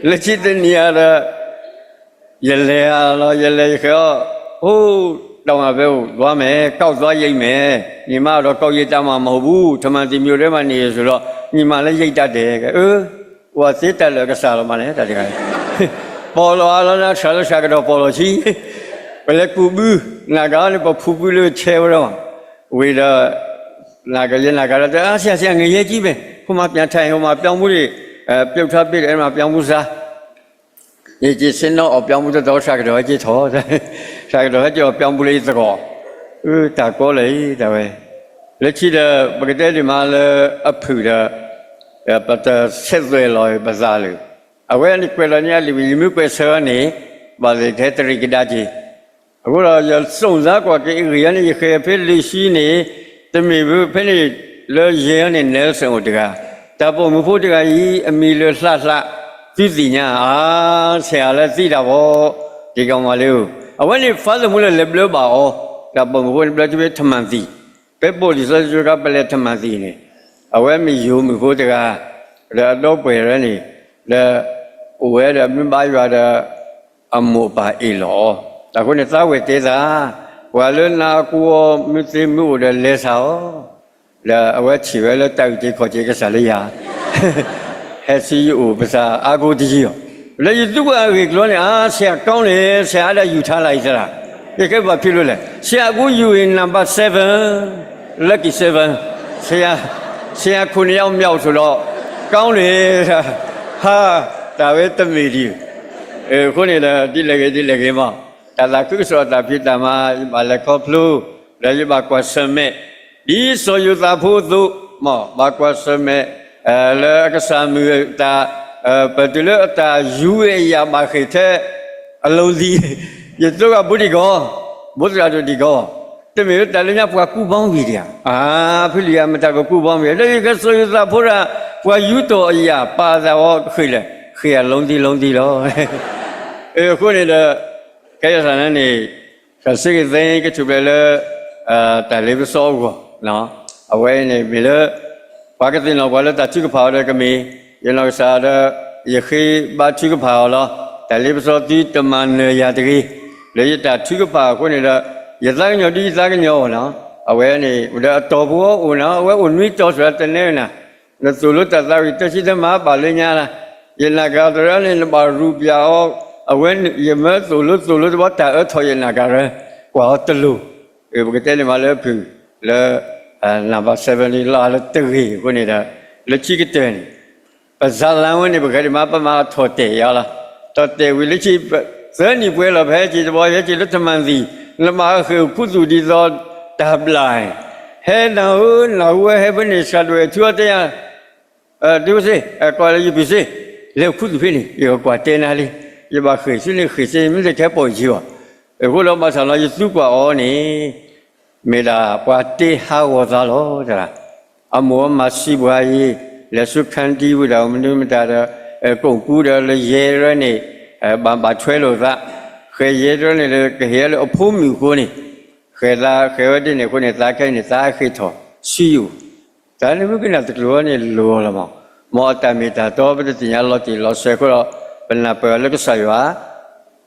လၢခံတနံၤအံၤဒီး ယလဲၤအလီၤ ယလဲၤယဃဲၤအီၤ, အိၣ် တောင်ယာဘက်ကို သွားမယ်, ကောက်သွားရိတ်မယ်, ညီမကတော့ ကောက်ရိတ်တတ်မှာ မဟုတ်ဘူး, ထမံသီမြို့ထဲမှာ နေရဆိုတော့ ညီမလည်း ရိတ်တတ်တယ်, အၢ ဝၤသ့တၢ်လၢာ်ကစၢ်လီၤမးလဲၣ် တၢ်တဂၤ, ပီၢ်လီၤအါလီၤနၤ ဆှၣ်လၢဆှၣ်ကဒီးပီၢ်လီၤဆံ, ပလဲၤကူးဘု, နၤကၤန့ၣ် ပဖူးဘုလၢဆဲဝဲဒၣ်, ဝံၤဒီး နၤကၤယဲနၤကၤဒီး တဲ ဆရာ ဆရာ ငရဲကြီးပဲ, ဟိုမှာ ပြန်ထိုင်, ဟိုမှာ ပြောင်းဖူးတွေ ပြုတ်ထားပေးတယ်, အဲ့မှာ ပြောင်းဖူးစား, ရေကြည်ဆင်းတော့ ပြောင်းဖူးတတော် ဆှၣ်ကဒီးဟဲက့ၤထီၣ်, ဆှၣ်ကဒီးဟဲက့ၤအီၤ ပြောင်းဖူးလၢယသကိး, အၢ တၢ်ကီလၢာ်အံၤ တၢ်ဝဲ, လၢခံဒီး ပကတဲဒံးမးလၢအဖုၣ်ဒီး ပတဆဲးသွဲၣ်လီၤပသးလၢာ်, အဝဲန့ၣ်ကွဲးလီၤန့ၢ်အလံာ်ဝံၤ ယမ့ၢ်ကွဲးဆၢန့ၣ် ဘၣ်သ့ၣ်ထဲတရံးကဒါက့ၤ, အဃိဒီး ယစုံစမ်းကွၢ်က့ၤအဂ့ၢ်အံၤန့ၣ် ယဃ့ဖဲလံာ်ဆံန့ၣ် တမ့ၢ်ဖဲဖဲန့ၣ် လၢယဲၢ်န့ၣ် Nelson အိၣ်တဂၤ, တၢ်ပိာ်မုၣ်ဖိတဂၤအံၤ အမံၤလၢလှလှ, သုသ့ၣ်ညါဧါ, ဆရာလၢသံတၢ်ဘီ, ဒီးကီမၤလ့ဧိၤ, အဝဲန့ၣ် ဖါသမူလၢလဲၤဘျၢဘၣ်အီၤ, တၢ်ပိာ်မုၣ်ဖိန့ၣ် ဘျၢထံဖဲထမံသီ, ဖဲပိာ်လံာ်စီဆှံကါ ပလဲၤထမံသီန့ၣ်, အဝဲမ့ၢ်ယိၤမုၣ်ဖိတဂၤ, ဒီးအဒီပုၢ်ဝဲၢ်န့ၣ်, ဒီးအိၣ်ဝဲဒီးမ့ၢ်ဘါယွၤဒီး အမိၢ်အပၢ်အ့ၣ်လိာ်အီၤ, အဃိန့ၣ် သးဝဲၢ်တဲသး, ပှၤလၢနါအကိအီၤ မ့ၢ်သ့မ့ၢ်အိၣ်ဒီးလဲၤဆါအီၤ, ဒီးအဝဲထံၣ်ဝဲလၢတၢ်အုၣ်က့ၤခီၣ်က့ၤကစၢ်လၢယၤ, ဟဲဆူယအိၣ်ပသးအါကိးတယံာ်အီၤ, လၢယသူကွၢ်အဂ့ၢ်ကျိၤန့ၣ် အါ ဆရာကောင်းတယ်, ဆရာ အဲ့ဒါယူထားလိုက်သလား, ယကဲ ဘာဖြစ်လို့လဲ, ဆရာ အခုယူရင် နံပါတ် seven, lucky seven, ဆရာ ဆရာ ခုနှစ်ယောက်မြောက်ဆိုတော့ ကောင်းတယ်, ဟာ တၢ်ဝဲတမ့ၢ်ဒံး, အဃိန့ၣ်ဒီး ဒ်လဲၣ်ဂ့ၤ ဒ်လဲၣ်ဂ့ၤမး, တၢ်သးခုကစီၣ်တၢ်ဖံးတၢ်မၤ ယဘၣ်လဲၤခီဖျိ, ဒီးယဘၣ်ကွၢ်ဆၢၣ်မဲာ်, ဒ်စီၤယိၤသးဖိအသိး, မ့ၢ်ဘၣ်ကွၢ်ဆၢၣ်မဲာ်, လၢအကစၢ်မုၣ်အတၢ်, ပတုၤလၢအတၢ်ယူးဝဲအယၣ်ဘၣ်ဃ့ၢ်ထဲ အလုံးသီး, ယသိကဘိဒံးကီ, ဘိသရၣ်ဒိၣ်ဒံးကီ, တမ့ၢ်လၢတၢ်လၢညါပှၤကူၣ်ဘီဝံၤဒံးဧါ, ဖဲလံာ်ယၤမတၤကကူၣ်ဘီဝံၤ, လၢယကစီၤယိၤသးဖိဒၣ် ပှၤယူးတီၢ်အယၣ်ပာ်သးဝဲဃ့ၢ်လဲၣ်, ဃ့ၢ်အလုံးသီးလုံးသီးလီၤ. အဃိန့ၣ်ဒီး ကဲယသးန့ၣ် ကစ့ၢ်ကသ့ကထူၣ်ဖျဲးလၢ တၢ်လ့ပစီအဂီၢ်, အဝဲန့ၣ်မ့ၢ်လၢ ပှၤကသ့ၣ်နီၣ်ပှၤလၢတၢ်ထုကဖၣ်အီၤဒီးကမ့ၢ်, ယနီၢ်ကစၢ်ဒီး ယဃ့ဘါထုကဖၣ်အီၤလီၤ. တၢ်လ့ပစီသုတမၤနၢၤယၤတဂ့ၤ, လၢယတၢ်ထုကဖၣ်အဃိန့ၣ်ဒီး ယသးကညီၤဒ်ယသးကညီၤအီၤလီၤ. အဝဲန့ၣ် အိၣ်ဒီးအတီၢ်ဖိအအိၣ်နီၤ, အဝဲအိၣ်နွံတီၤစှၤတနဲဝဲနၤ, နသိၣ်လိတၢ်သးဝံၣ်တၢ်ဆံတမၤဘၣ်လၢညါလၢ်, ယနာ်က့ၤတရၢန့ၣ် နဘၣ်ရူးပၠးအီၤ, အဝဲယမၢသိၣ်လိသိၣ်လိတဘျီ တၢ်အၢထီၣ်ယနာ်က့ၤတရၢ, ကွၢ်အီၤတလိၤ, ပကတဲန့ၣ်မးလၢဖုၣ်, လၢ နဘၣ်စဲးဘၢနံၤလီၤလၢတဂ့ၤအဃိန့ၣ်ဒီး လၢခံကတၢၢ်န့ၣ် ပစးလါဝဲန့ၣ် ပဃဲဒံးမး ပမၤထီၣ်တဲာ်ယါလီၤ. ထီၣ်တဲာ်ဝံၤလၢခံ သၢနံၣ်ပှဲၤလီၤ ပဟဲက့ၤတဘျီ ဟဲက့ၤလၢတမၤသံၣ် နဘၣ်ဃ့ၢ်ခူသူၣ်ဒ်သိးတၢ်ဘျၣ် ဟဲနၤဧၢ နၢ်ဟူဝဲဟဲဖဲန့ၣ် စှၤဒိၣ်ဝဲထူအီၤတဲယၤ ဒုးစ့ၢ် ကွၢ်လၢယပုၢ်စ့ၢ် လဲၤခူသူၣ်ဖဲန့ၣ် ယကကွၢ်တဲနၤလံ ယဘၣ်ဃ့ၢ်ဆူန့ၣ်ဃ့ၢ်စ့ၢ် မ့ၢ်တထဲပိာ်ယံၤဘၣ်. အဃိဒီးဘၣ်ဆၣ်လီၤ ယသူကွၢ်အီၤန့ၣ် မ့ၢ်ဒၣ်ပှၤတ့ဟးဂီၤသးလီၤတၢ် အမိၢ်အမၤစံးပှၤအံၤ လဲၤဆူခါဒံဝံၤဒီး မနုၤမတၤဒီး ကိၣ်ကူဒီးလၢယဲၢ်တရၢန့ၣ် ဘၣ်ဘၣ်ထွဲလိာ်သး ဃဲယဲၢ်တရၢန့ၣ်လၢကဟ့ၣ်လၢအဖိမုၣ်အဃိန့ၣ် ဃဲသးဃဲဝဲဒ်န့ၣ်အဃိန့ၣ် သးခဲအံၤန့ၣ် သးဟဲဃ့ၢ်ထီၣ်ဆူယအိၣ် တၢ်န့ၣ်မ့ၢ်ကနၣ်တကျိၤန့ၣ်လိၤလီၤမး မ်အတၢ်မ့ၢ်တၢ်တီ ပတသ့ၣ်ညါလီၤတံၢ်လီၤဆဲးအဃိဒီး ပနၢ်ပၢၢ်လၢကစၢ်ယွၤ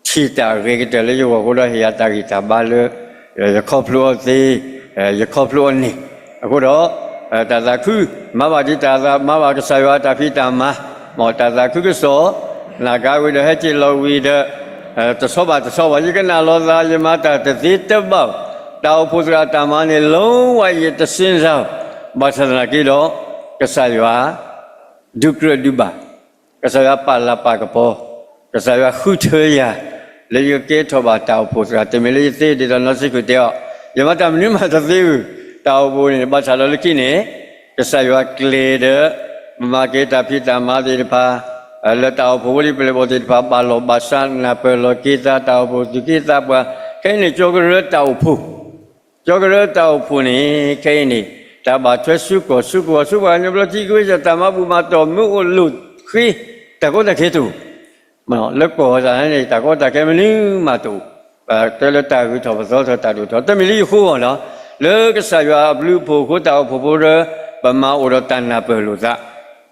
ထံၣ်တၢ်အဂ့ၤကတၢၢ်လၢယဂီၢ်အဃိဒီး ဟ့ၣ်ယၤတၢ်ဂံၢ်တၢ်ဘါလၢ ယခီဖျိအီၤသ့ ယခီဖျိအီၤန့ၣ် အဃိဒီး တၢ်သးခု မၤဘၣ်ဒံးတၢ်သး မၤဘၣ်ကစၢ်ယွၤအတၢ်ဖံးတၢ်မၤ မ်တၢ်သးခုကစီၣ် နာ်က့ဝံၤဒီးဟဲက့ၤလီၤဝံၤဒီး တဆီဘၣ်တဆီဘၣ် ယကနၣ်လီၤသး ယမၤတၢ်တသ့တဘၣ်ဘၣ် တၢ်အိၣ်ဖှိၣ်သရၣ်တၢ်မၤန့ၣ် လုံးဝ ယတစ့စၢ် ဘၣ်ဆၣ်သနာ်က့ဒီး ကစၢ်ယွၤ ဒုးကြၢးဒုးဘၣ်, ကစၢ်ယွၤပာ်လၤပာ်ကပီၤ, ကစၢ်ယွၤဃုထၢယၤ လၢယကကဲထီၣ်ဘၣ်တၢ်အိၣ်ဖှိၣ်သရၣ် တမ့ၢ်လၢယသ့ဒ်သိးနီၢ်စံခိၣ်တဲအီၤ, ယမၤတၢ်မနုၤမးတသ့ဧိၤ, တၢ်အိၣ်ဖှိၣ်န့ၣ် ဘၣ်ဆၣ်ဒီးလၢခံန့ၣ် ကစၢ်ယွၤကျဲၤဒီး ပမၤက့ၤတၢ်ဖံးတၢ်မၤသ့ၣ်တဖၣ် လၢတၢ်အိၣ်ဖှိၣ်ဖိလံပျဲၢ်ဘီၣ်သ့ၣ်တဖၣ် ဘၣ်လီၢ်ဘၣ်စး နၢ်ပၢၢ်လီၤက့ၤသး တၢ်အိၣ်ဖှိၣ်သူၣ်က့သးပှၢ်, ခဲအံၤန့ၣ် ကၠီကရၢတၢ်အိၣ်ဖှိၣ် ကၠီကရၢတၢ်အိၣ်ဖှိၣ်န့ၣ် ခဲအံၤန့ၣ် တၢ်ဘၣ်ထွဲဆူကီၢ်ဆူကဝီၤဆူပှၤကညီဘျီ ထံကဝ့ၢ် တၢ်မၤဘူၣ်မၤတီၢ်မ့ၢ်အိၣ်လိာ်ဃ့ တၢ်ကီတၢ်ခဲတအိၣ် လၢကီၢ်သးန့ၣ် တၢ်ကီတၢ်ခဲမနုၤမးတအိၣ်, တဲလၢတၢ်ဂုၤထီၣ်ပသီထီၣ်တၢ်ဒိၣ်ထီၣ် တမ့ၢ်လၢယဃိအီၤနီၤ, လၢကစၢ်ယွၤအဘျုးအဖှိၣ်အဃိ တၢ်အိၣ်ဖှိၣ်ဖိဒီး ပမၤအိၣ်ဒီးတၢ်နၢ်ပၢၢ်လိာ်သး,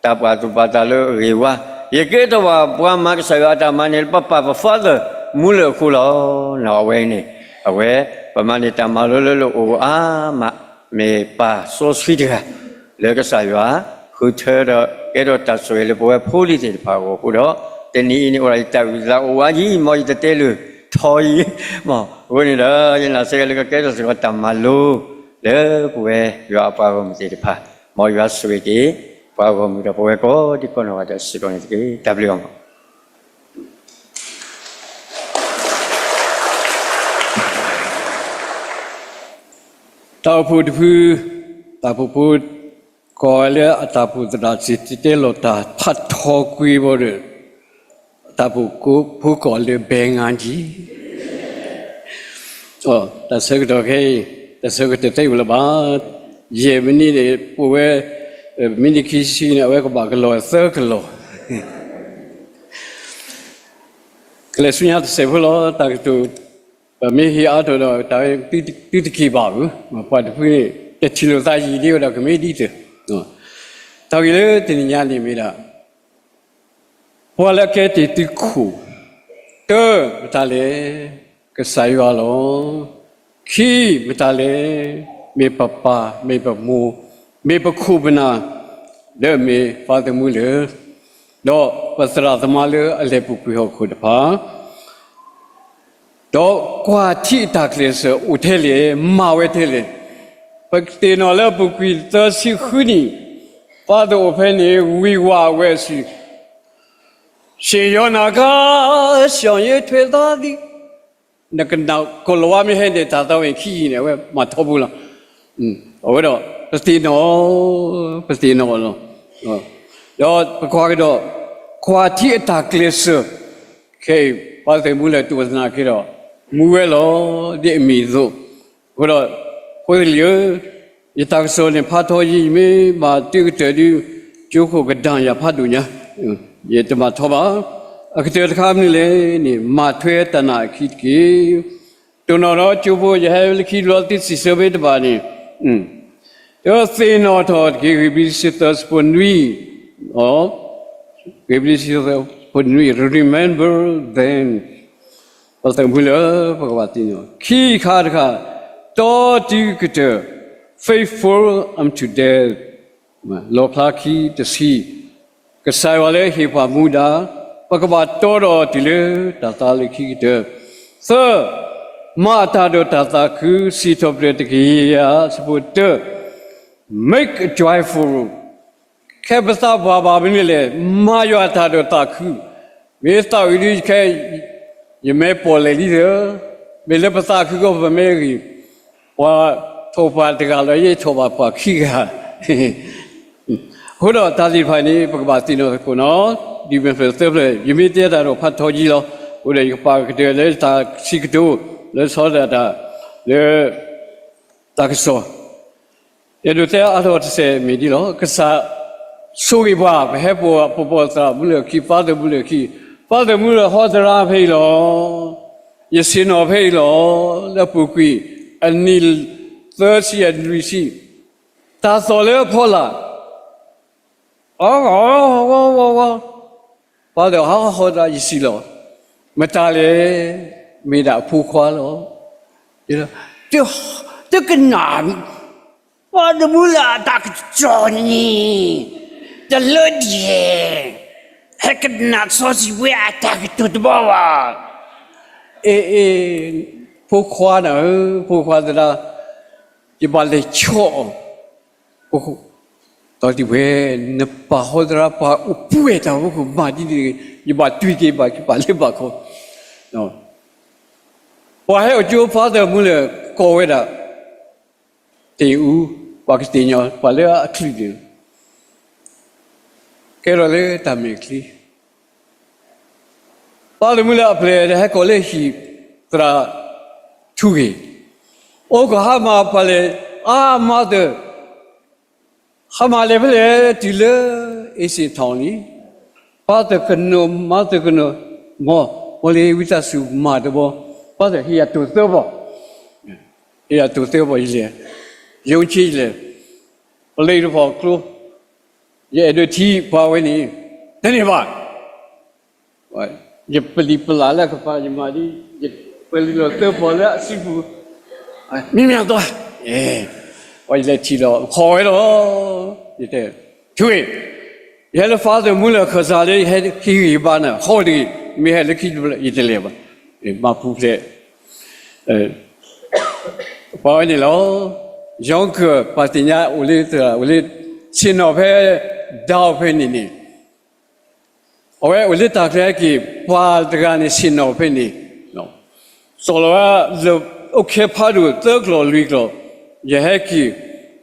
တၢ်ပာ်သူၣ်ပာ်သးလၢအဂ့ၤဝါ, ယကဲထီၣ်ဘၣ်ပှၤမၤကစၢ်ယွၤအတၢ်မၤန့ၣ် ပပၢ်ပ father မူလၢၢ်အဃိလီၤ. အဝဲအံၤန့ၣ် အဝဲ ပမၤန့ၢ်တၢ်မၤလိလၢလၢအိၣ်အါမး, မ့ၢ်ပၢ်စီဆှံတဂၤ လၢကစၢ်ယွၤ ဃုထၢဒီးကဲထီၣ်တၢ်ဆိၣ်ဂ့ၤလၢပဝဲဖိလံၤသ့ၣ်တဖၣ်အဂီၢ်အဃိဒီး, တနံၤအံၤန့ၣ် အိၣ်ဒၣ်ယတၢ်အုၣ်သးအိၣ်ဝါယံၤ မ်ယတတဲလၢၤထီယံၤ, အဃိန့ၣ်ဒီး ယနာ်စ့ၢ်ကီးလၢကကဲထီၣ်စ့ၢ်ကီးတၢ်မၤလိ လၢပဝဲယွၤအပှၤဂီၢ်မုၢ်သ့ၣ်တဖၣ်, မ်ယွၤဆိၣ်ဂ့ၤက့ၤ ပှၤဂီၢ်မုၢ်ဒီးပဝဲကိးဒံကိးနီၢ်ဂၤဒဲးစ့ၢ်ကီးန့ၣ်တက့ၢ်. တၢ်ဘျုးအီၤမး. တၢ်အိၣ်ဖှိၣ်တဖု, တၢ်အိၣ်ဖှိၣ်ဖိ, ကိးလၢအတၢ်အိၣ်ဖှိၣ်သရၣ်စံၣ်တဲၤတဲလီၤတၢ်ဖးထီကွံာ်ဘၣ်ဒီး တၢ်အိၣ်ဖှိၣ်ဖိကိးလၢ ဘဲငါကံ တၢ်ဆၢကတီၢ်ခဲအံၤ တၢ်ဆၢကတီၢ်တသ့ဝဲလၢၤဘၣ်. ယဲၢ်မံးနံးန့ၣ် ပဝဲ မံးနံးခံဆံန့ၣ် အဝဲကဘၣ်ကလီၤသၢကလီၤ ကလဲၤဆူညါတစဲးဖိလီၤ. တၢ်ကတိၤ ပမ့ၢ်ဟ့ၣ်အါထီၣ်ဒီး တၢ်သုတက့ၤဘၣ်ဧိၤ, ပှၤတဖုန့ၣ် တထံၣ်လိာ်သးယံာ်ဒံးဝဲဒီး ကမ့ၢ်ဒ်သိး, တၢ်ဂ့ၢ်လၢတနံၤညါန့ၣ်မ့ၢ်ဒၣ် ပှၤလၢအကဲတ့ၢ်သုခိၣ်, တၢ မတၤလဲၣ်, ကစၢ်ယွၤလီၤ. ခံ မတၤလဲၣ်, မ့ၢ်ပပၢ် မ့ၢ်ပမိၢ် မ့ၢ်ပခိၣ်ပနၢ် လၢအမ့ၢ် Father Muller ဒီးပသရၣ်သမါလၢအလဲၤပူၤကွံာ်ဟီၣ်ခိၣ်တဖၣ် ဒီးကွၢ်ထံအတၢ်ကျဲးစၢးအိၣ်ထဲလဲၣ်, မၤဝဲထဲလဲၣ်. ပသ့ၣ်နီၣ်လၢအပူၤကွံာ်သၢဆံဃုနံၣ်, Father အိၣ်ဖဲန့ၣ် ဝံၤဝဲအဝဲအစု, ရှေးယွနဂါ ရှောင်ရေးထွဲသားသည်, နကနၣ်ကိၣ်လၤဝါမ့ၢ်ဟဲန့ၣ် တၢ်သးဝဲခံယံၤန့ၣ် အဝဲမၤထီဘိလီၤ. အဝဲဒီး ပသ့ၣ်နီၣ်, ပသ့ၣ်နီၣ်လီၤ. ဒီးပကွၢ်ကဒီး ကွၢ်ထံအတၢ်ကျဲးစၢး ခဲအံၤ Father Muller တအိၣ်သနာ်က့ဒီး မူဝဲလီၤ ဒ်အမ့ၢ်အသိး. အဃိဒီး ဖိသလံၤဧၢ, ယတၢ်ကစီၣ်န့ၣ်ဖးထီယံၤ ယမ့ၢ်မၤတုၤကတၢၢ်ဒုး ကၠိခိၣ်ကဒါယၤဖးဒိၣ်ညါ, ယတမၤထီဘၣ်. အကတၢၢ်တခါမနုၤလဲၣ်န့ၣ် မၤထွဲတၢ်နာ်အခံတက့ၢ်. တိၢ်နီၣ်ဒီးကၠိဖိ ယဟဲလၢခံတဘျီ သုစံးဆၢဖဲတဘၣ်န့ၣ်, တသ့ၣ်နီၣ်ထီၣ်တက့ၢ်. ဧ့ၤဘြံၤဆံသၢဆၢဖိနွံ, ဧ့ၤဘြံၤဆံသၢဆၢဖိနွံ, Remember them. ပှၤသးမုလၢ ပကဘၣ်သ့ၣ်နီၣ် ခံခါတခါ, တီတုၤကတၢၢ်, faithful unto death. လီၣ်ဖျါခံတဆံ, ကစၢ်ယွၤလၢဟ့ၣ်ပှၤမူဒါ, ပကဘၣ်တီဒီးအီၤတုၤလၢတၢ်သါလၢခံကတၢၢ်. သၢ, မၤအတၢ်ဒီးတၢ်သးခု, စံးထီၣ်ပတြၢၤတကယၤဆၢဖိတၢ, Make a joyful. ခဲပသးပှၢ်ဘၣ်မနုၤလဲၣ်, မၤယွၤအတၢ်ဒီးသးခု, မ့ၢ်သးဝံၤဒ်ခဲ ယမဲာ်ပိာ်လဲၣ်လံသၢ, မ့ၢ်လၢပသးခုကီၢ်ပမဲာ်ဂ့ၤ, ပှၤထိၣ်ပှၢ်တဂၤလီၤ ယဲထိၣ်ဘၣ်ပှၤခံဂၤ အဃိဒီးတၢ်သ့ၣ်တဖၣ်န့ၣ် ပကဘၣ်သ့ၣ်နီၣ်သကိးနီၤ, ဒ်မ့ၢ်ဖျၢၣ်သၢဖျၢၣ် ယမ့ၢ်တဲတၢ်ဒီးဖးထီယံလီၤ, အဃိဒီးယကပာ်ကတၢၢ်လၢတၢ်စံးကတိၤ လၢဆီဒၣ်တၢ် လၢ တၢ်ကစီၣ် အဲၣ်ဒိးတဲအါထီၣ်တစဲးမ့ၢ်ဒ်လီၤ, ကစၢ်ဆိၣ်ဂ့ၤပှၤ ပဟဲပိာ်ပပိာ်သရၣ်မူလၢၢ်ခံ Father မူလၢၢ်ခံ, Father မူလၢၢ်ဟီသရၣ်ဖဲအံၤလီၤ, ယဆ့ၣ်နီၤဖဲအံၤလီၤ, လၢအပူၤကွံာ် အနံၣ်သၢဆံအနွံဆံ, တၢ်သီၣ်လၢအဖီလာ် ဂီၤဂီၤဂီၤဂီၤဂီၤ, Father ဟီသရၣ်ယစံးလီၤ, မတၤလဲၣ်, မ့ၢ်ဒၣ်အဖိခွါလီၤ, တကနၣ် Father မူလၢၢ်အတၢ်ကစီၣ်န့ၣ် တလၢဒ်လဲၣ်, ဟဲကနၣ်စီဆှံဝဲအတၢ်ကတိၤတဘျီဘၣ်, အ့ အ့ ဖိခွါနၤဧၢ, ဖိခွါသရၣ်, ယဘၣ်လဲၤဆီၣ်အီၤ ဒီးဒ်ဝဲ နပာ်ဟီသရၣ်ပှၤအိၣ်ပှဲၤတၢ်အိၣ်ခိၣ်မၤဒ်န့ၣ်, ယဘၣ်တွံၢ်က့ၤဘၣ်က့ၤဘၣ်လၢဘၣ်ခီ, ပှၤဟဲအိၣ်ကၠိ Father မူလၢၢ်ကိးဝဲဒၣ် တ့ၢ်အူ, ပှၤကသ့ၣ်ညါ ပှၤလၢအချုးန့ၣ် ကဲထီၣ်လၢတၢ်မဲာ်ချံ Father မူလၢၢ်အပျဲၢ် ဟဲကိးလၢဟံၣ်သရၣ်ထူဂ့ၤ, အိၣ်ကဟါမၢ်ပှၤလဲၤ အါ Mother, ဟါမၢ်လဲၤဖဲလဲၣ်တုၤလၢ အ့စ့ၣ်ထီၣ်န့ၣ်, Father ကနိး Mother ကနိး, မ် ပီၤလ့ဝံသးစူၤမၤတဘျီ, Father ဟ့ၣ်ယၤတိၢ်သၢဘီၣ်, ဟ့ၣ်ယၤတိၢ်သၢဘီၣ် ယလဲၤ, ယိၤဆ့ယလဲၤ, ပလ့တဖီၣ်ကျိ ယအဲၣ်ဒိးထံၣ်ပှၤဝဲန့ၣ်, တန့ၢ်ဘၣ်, ယပလံာ်ပလၢ်လၢကပၤ ယမၤဒ်, ယပလံာ်လီၤသၢဖီၣ်လၢအစုပူၤ, မ့မ့ၢ်အသီ, ပှၤယလဲၤထံၣ်လီၤ ခိးဝဲလီၤ, ယတဲ, ထူဂ့ၤ, ယဟဲလၢ Father မူလၢၢ်ခၢၣ်စးလၢ ယဟဲခံဂံၢ်ဘါနၤ ဃီတဂ့ၤ, မ့ၢ်ဟဲလၢခံတဖျၢၣ် ယတလဲၤဘၣ်, မၤပူၤဖျဲး ပှၤဝဲန့ၣ်လီၤ. ယီကၢၢ် ပှၤသ့ၣ်ညါအိၣ်လၢသရၣ် အိၣ်လၢ ဆ့ၣ်နီၤဖဲ ဒီးဖဲန့ၣ်န့ၣ်, အဝဲအိၣ်လၢတၢ်ချၢဟဲက့ၤ ပှၤတဂၤန့ၣ်ဆ့ၣ်နီၤဖဲန့ၣ်, စီၤလီၤဝဲလၢ အိၣ်ခဲဖးဒိၣ်သၢကျီၢ်လွံၢ်ကျီၢ်, ယဟဲက့ၤ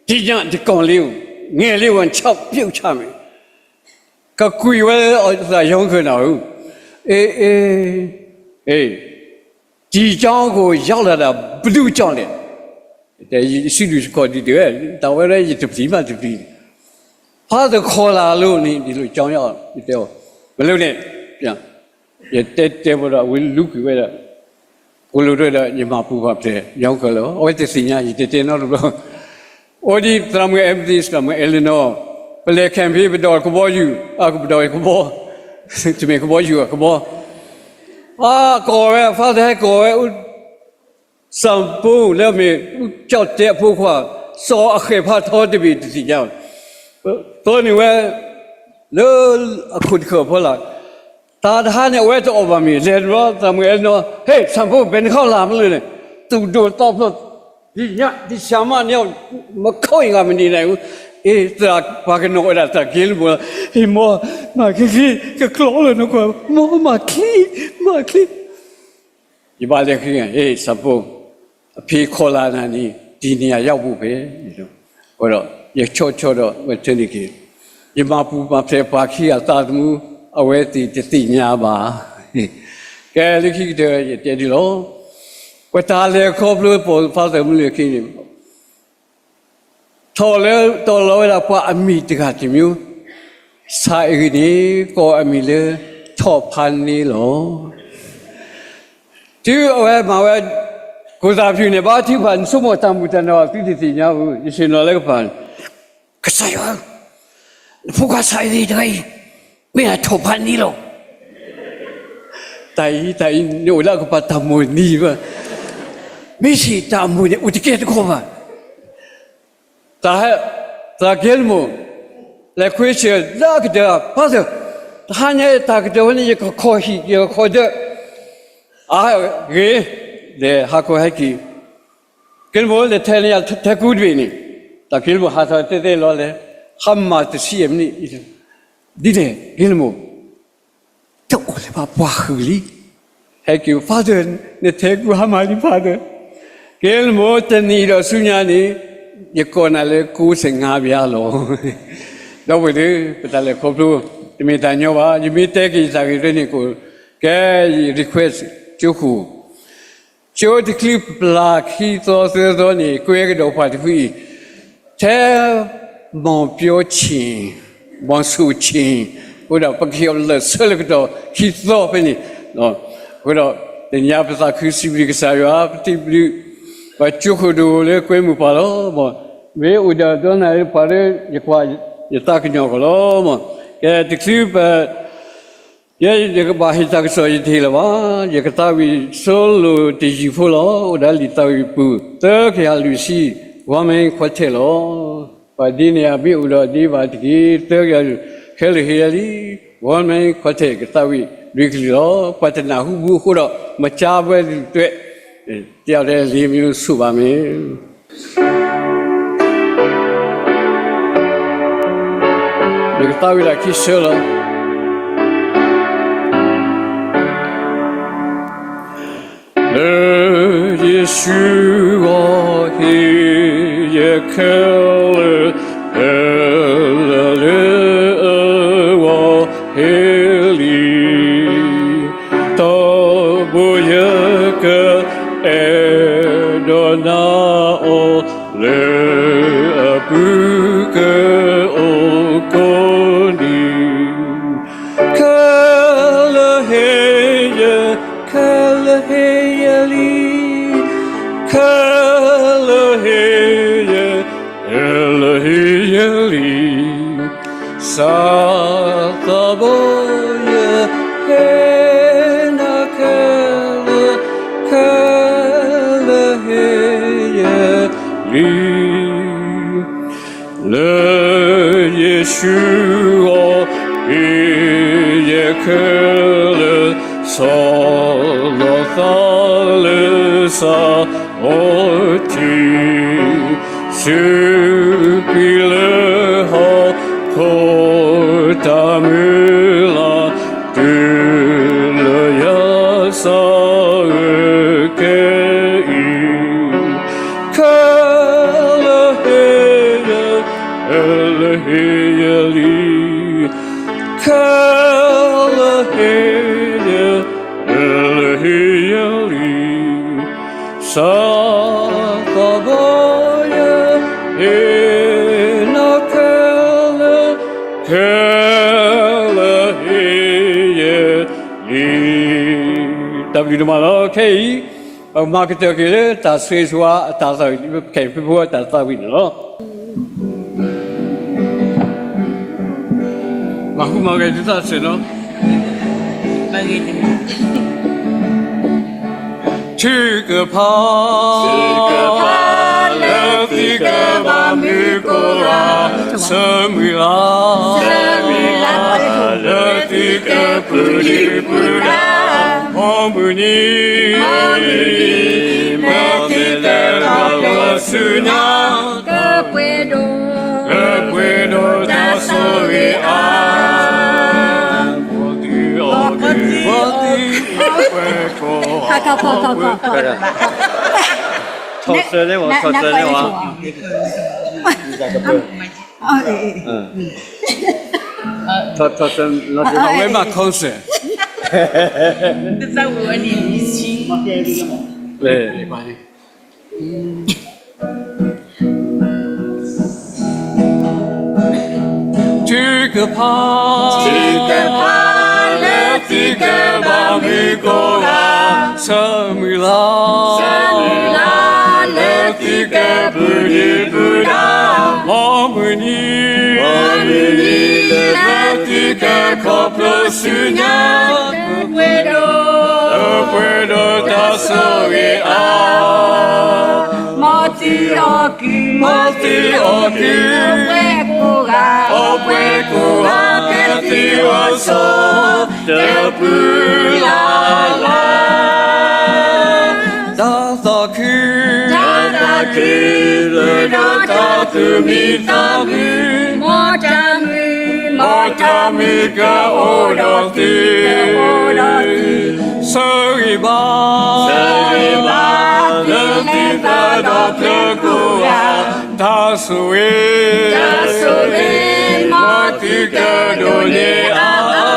ဒီည ဒီကီၢ်လ့ ငဲၤလ့ ဝဲ ခြောက်ပြုတ်ချမယ်, ကကွံာ်ဝဲသရၣ် ယီကၢၢ် နၤဧၢ, အ့ အ့ အ့ ဒီကျောင်းကိုရောက်လာတာ ဘယ်သူ့ကြောင့်လဲ, တဲ ယစုဒုၣ်တခီဒ်တဲဝဲ, တၢ်ဝဲဒၣ်ယတပျံၤမးတပျံၤ, ဖါသခီလာလို့န့ၣ် ဒီလိုကျောင်းရောက်, ယတဲအီၤ, မ့ၢ်လၢန့ၣ်, ယတဲတဲဘၣ်ဒီး အဝဲလူကွံာ်ဝဲဒၣ်, ကိးလိာ်ဒီး ယမၤပူၤဖးဖျဲး ယီကၢၢ်လီၤ, အဝဲတသ့ၣ်ညါ ယတဲတဲနီတဘျီ, အိၣ်ဒ်သရၣ်မုၣ် Amethyst သရၣ်မုၣ် Eleanor, ပလဲၤ campaign ပဒိးကဘီယူၤ, အကပဒိးကဘီ, တမ့ၢ်ကဘီယူၤ အကဘီ, အကိးဝဲ ဖါသဟဲကိးဝဲ စၣ်ဖိလၢအမ့ၢ် ကၠီၣ်တဲၣ်အဖိခွါ, စီၤအဃဲၢ်ဖးထီတဘ့ၣ်တသ့ၣ်ညါ, သီန့ၢ်ဝဲ လၢအခိၣ်တခၢၣ်ဖီလာ်, တၢ်တဟါန့ၣ် အဝဲတအီၣ်ဘၣ်မ့ၤ လဲၤတဘျီ သရၣ်မုၣ် Eleanor, ဟ့ၣ် စၣ်ဖိ ဘယ်နှစ်ခေါက်လာမလဲၣ်န့ၣ်, သူၣ်ဒိၣ်သီဖျိး, ဒီည ဒီဆၢမးန့ၣ် မခေါ်ရင်ငါမနေနိုင်ဘူး, အ့ သရၣ်ပှၤကနီၤဝဲဒၣ် သရၣ်က့လမိၢ်, ဟ့ၣ် မီၢ် မၤချ့ချ့ ကကျီလၢနကွၢ်, မီၢ် မၤချ့, မၤချ့ ယဘၣ်လဲၤဃ့, ဟ့ၣ် စၣ်ဖိ, အဖေခေါ်လာတာန့ၣ် ဒီနေရာရောက်ဖို့ပဲ, ဒီး ယဆီၣ်ဆီၣ်ဒီး ဝဲထဲန့ၣ်က့ၤ, ယမၤပူၤမၤဖျဲးပှၤခံဂၤသးသမူ အဝဲသ့ၣ်တသ့ၣ်ညါဘၣ်. ကဲ လၢခံကတၢၢ် ယတဲဒ်လီၤ. ပတၢ်လဲၤခီဖျိပိာ် ဖါသၢၣ်မူလၢခံန့ၣ် ထီၣ်လၢတီၤလီၤဝဲဒၣ်ပှၤအမံၤတဂၤတမျိုး, ဆၣ်အံၤဂ့ၤန့ၣ် ကိးအမံၤလၢ ထီၣ်ဖးန့ၢ်လီၤ. တုၤအဝဲမၤဝဲ ကိၢ်သၣ်ဖၠူၣ်န့ၣ် ဘါထုကဖၣ် နဆိကမိၣ်တၢ်မုၢ်တၢ်နီၢ် သုတသ့ၣ်ညါဘူး, ယဆ့ၣ်နီၤလၢကပၤန့ၣ်, ကစၢ်ယွၤဧၢ, နဖိခွါဆၣ်အံၤဂ့ၤတဂၤအံၤ မ့ၢ်အထီၣ်ဖးန့ၢ်လီၤ. တၢ်အံၤ တၢ်အံၤ နအိၣ်လၢအကပၤတၢ်မိၣ်နံၤဘၣ်, မ့ၢ်ဆ့ၣ်တၢ်အမိၣ်န့ၣ် အိၣ်တကဲတခီဘၣ်. တၢ်ဟဲ သရၣ်က့လမိၢ် လဲၤခွ့ဆၢၣ်လၢအကတၢၢ် ဖါသၢၣ်, တဟါညါအံၤ တၢ်ကတၢၢ်ဝဲန့ၣ် ယကခိးဟံၣ် ယကခိးဒၢး, အဂ့ၤ, လဲၤဟးခိးဟဲက့ၤ, က့လမိၢ် လဲၤထဲန့ၣ်ယၤ ထဲကူတဘ့ၣ်န့ၣ် တၢ်က့ၤလၢမိၢ်ဟးထီၣ်တဲတဲလီၤလဲၣ်, ဟါမၢ်တဆံယဲၢ်မံးနံး, ဒ်လဲၣ် က့ၤလၢမိၢ်, တအိၣ်လၢၤဘၣ်ပှၤဃုာ်လံ. ဟဲက့ၤ Father, နထဲကူဟါမၢ်လံ Father. က့ၤလၢမိၢ် တနံၤဒီးဆူညါန့ၣ် ယကိးနၤလၢကိးဆ့ၣ်ငါဘျါလီၤ. ဒီပုၢ်ဝဲၢ်သ့ၣ်, ပတၢ်လဲၤခီဖျိ တမ့ၢ်တၢ်ညီဘၣ်. ယမ့ၢ်တဲက့ၤယတၢ်ဂ့ၢ်သ့န့ၣ် ကဲယ request ကၠိဃိၣ် ကၠိတချုးပျၢ်ခံသီသၢသီန့ၣ် ကွဲကဒီးပှၤတဖုအံၤ, ထဲ မောင်ပြောချင်, မောင်ဆိုချင်, အဃိဒီးပကဟ့ၣ်အီၤလၢာ်ဆၢလၢကတီၢ်ခံသီဖဲန့ၣ်, အဃိဒီး တနံၤအံၤပသးခုစံးဘျုးကစၢ်ယွၤ, ပစံးဘျုး ပှၤကၠိဃိၣ်ဒိၣ်လၢကွဲမုာ်ပှၤလီၤ. မ့ၢ်အိၣ်ဒီးဒီနၤလၢပှၤလၢယကွၢ်ယသးကညီၤကီးလီၤ. ကဲတချုးပ ယဲယကဘၣ်ဟ့ၣ်တၢ်ကစီၣ်ယတဟ့ၣ်လၢၤဘၣ်. ယကသးဝံၣ် solo တယုၢ်ဖိလီၤ. အိၣ်ဒီးလံာ်သးဝံၣ်ပူၤ သၢကယၤလွံၢ်ဆံ, Women Quartet လီၤ. ပှၤဒ်န့ၣ်အမ့ၢ်အိၣ်ဒီးဒ်ဘၣ်တက့ၢ်. သၢကယၤလွံၢ်, ခဲလၢာ်ဟ့ၣ်ယၤလံ. Women Quartet ကသးဝံၣ်လွံၢ်ကလုာ်လီၤ. ပှၤတနၢ်ဟူဘူးအဃိဒီး မကၢဘှဲဒုၣ်တွဲ တယောက်တည်းလေးမျိုးဆိုပါမယ်. နကသးဝံၣ်ဒၣ်ခံဆၢလီၤ. လၢယ့ၣ်ၡူးအဂီၢ်ဟ့ၣ်ယၤခဲလၢာ်, ခဲလၢာ်လၢအဂီၢ်ဟ့ၣ်လံ. ဒီးဘိယကအဲၣ်ဒိးနၤအီၤ လၢအပူၤကအိၣ်ကိးနံၤ, ခဲလၢာ်ဟ့ၣ်ယၤ, ခဲလၢာ်ဟ့ၣ်ယၤလံ, ခဲလၢာ်ဟ့ၣ်ယၤ, ခဲလၢာ်ဟ့ၣ်ယၤလံ. စးထီၣ်ဘိယဟ့ၣ်နၤခဲလၢာ်, ခဲလၢာ်ဟ့ၣ်ယၤလံ. လၢယ့ၣ်ၡူးအဂီၢ် ဟ့ၣ်ယၤခဲလၢာ်, ဆီၣ်လီၤသးလၢစးထီၣ်တနံၤ, စူးကွံာ်လၢဟီၣ်ခိၣ်တၢ်မုၢ်လၢ်, တုၤလၢယစၢ်အကဲအံၤ, ခဲလၢာ်ဟ့ၣ်ယၤ, ခဲလၢာ်ဟ့ၣ်ယၤလံ, ခဲလၢာ်ဟ့ၣ်ယၤ, ခဲလၢာ်ဟ့ၣ်ယၤလံ. စးထီၣ်ဘိယ ဟ့ၣ်နၤခဲလၢာ်, ခဲလၢာ်ဟ့ၣ်ယၤလံ. တၢ်ဘျုးဒိၣ်မးလီၤ. ခဲအံၤ ပကမၤကတၢၢ်က့ၤလၢတၢ်ဆိၣ်ဂ့ၤဆိၣ်ဝါအတၢ်သးဝံၣ် ခဲအံၤဖုဖိအတၢ်သးဝံၣ်န့ၣ်လီၤ. မၤဃူမၤဂဲၤသုသးစဲးနီၤ. ထုကဖၣ်, ထုကဖၣ်, လၢသုကဘၣ်မုာ်ကိးဂၤ, ဆၢမုၢ်လၢ်, ဆၢမုၢ်လၢ်, လၢသုကပူၤဒုၣ်ပူၤဒါ, မုၢ်နံၤ, မုၢ်နံၤ, မၤသံတၢ်ခီဖျိဆူညါ ကပှဲၤဒိၣ်, ကပှဲၤဒိၣ်တၢ်ဆိၣ်ဂ့ၤအါ, မၤသံအီၤက့ၤ, မၤသံအီၤက့ၤ, ပှဲၤကိး, ထီၣ်စၢၤလၢဝဲ, ထီၣ်စၢၤလၢဝဲ, ထီၣ်, ထီၣ်စၢၤ, အဝဲဘၣ် concert, လၢ ထုကဖၣ်, ထုကဖၣ်, လၢသုကဘၣ်မုာ်ကိးဂၤ, ဆၢမုၢ်လၢ်, ဆၢမုၢ်လၢ်, လၢသုကပူၤဒုၣ်ပူၤဒါ, မုၢ်နံၤ, မုၢ်နံၤ, လၢသုကခီဖျိဆူညါ ကပှဲၤဒိၣ်, ကပှဲၤဒိၣ်တၢ်ဆိၣ်ဂ့ၤအါ, မၤသံအီၤက့ၤ, မၤသံအီၤက့ၤ, အီပှဲၤကိးဂၤ, အီပှဲၤကိးဂၤ, ကသံအီၤဆိ, တပူၤလၢ်လၢ်, တၢ်သးခု, တၢ်သး တၢ်သးခု ဒီးတၢ်သူၣ်မံသးမုာ်, မ်တၢ်မုာ်, မ်တၢ်မုာ်ကအိၣ်ဒီးသု, ကအိၣ်ဒီးသု, ဆၢဂ့ၤဘၣ်, ဆၢဂ့ၤဘၣ်, လၢသုသးဒီးသုကိးဂၤ, တၢ်ဆိၣ်ဂ့ၤ, တၢ်ဆိၣ်ဂ့ၤ, မ်သုကဒိးန့ၢ်အါအါ,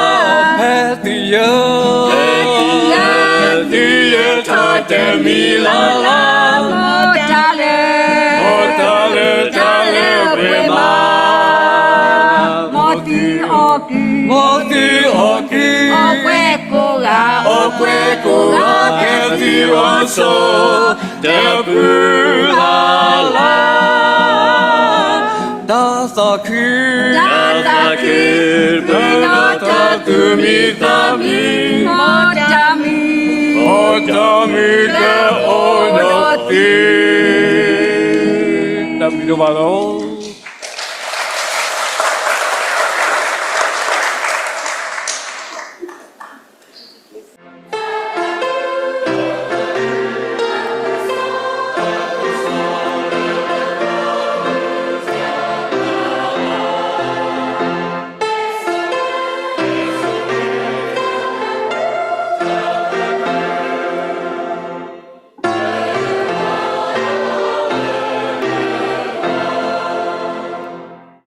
ဖဲ သုယဲၢ်, သုယဲၢ်ထီၣ်တမံၤလၢ်လၢ်, မ်တၢ်လၢ, မ်တၢ်လၢတၢ်လၢပှဲၤမး, မ်သုအီၣ်ကု, မ်သုအီၣ်ကု, အီၣ်ပှဲၤကိးဂၤ, အီၣ်ပှဲၤကိးဂၤ, ဖဲသုအီၣ်ဆိ တပူၤလၢ်လၢ်, တၢ်သးခု, တၢ်သးခု, ဒီးတၢ်သူၣ်မံသးမုာ်, မ်တၢ်မုာ်, မ်တၢ်မုာ်ကအိၣ်ဒီးသု, တၢ်ဘျုးဒိၣ်မးလီၤ.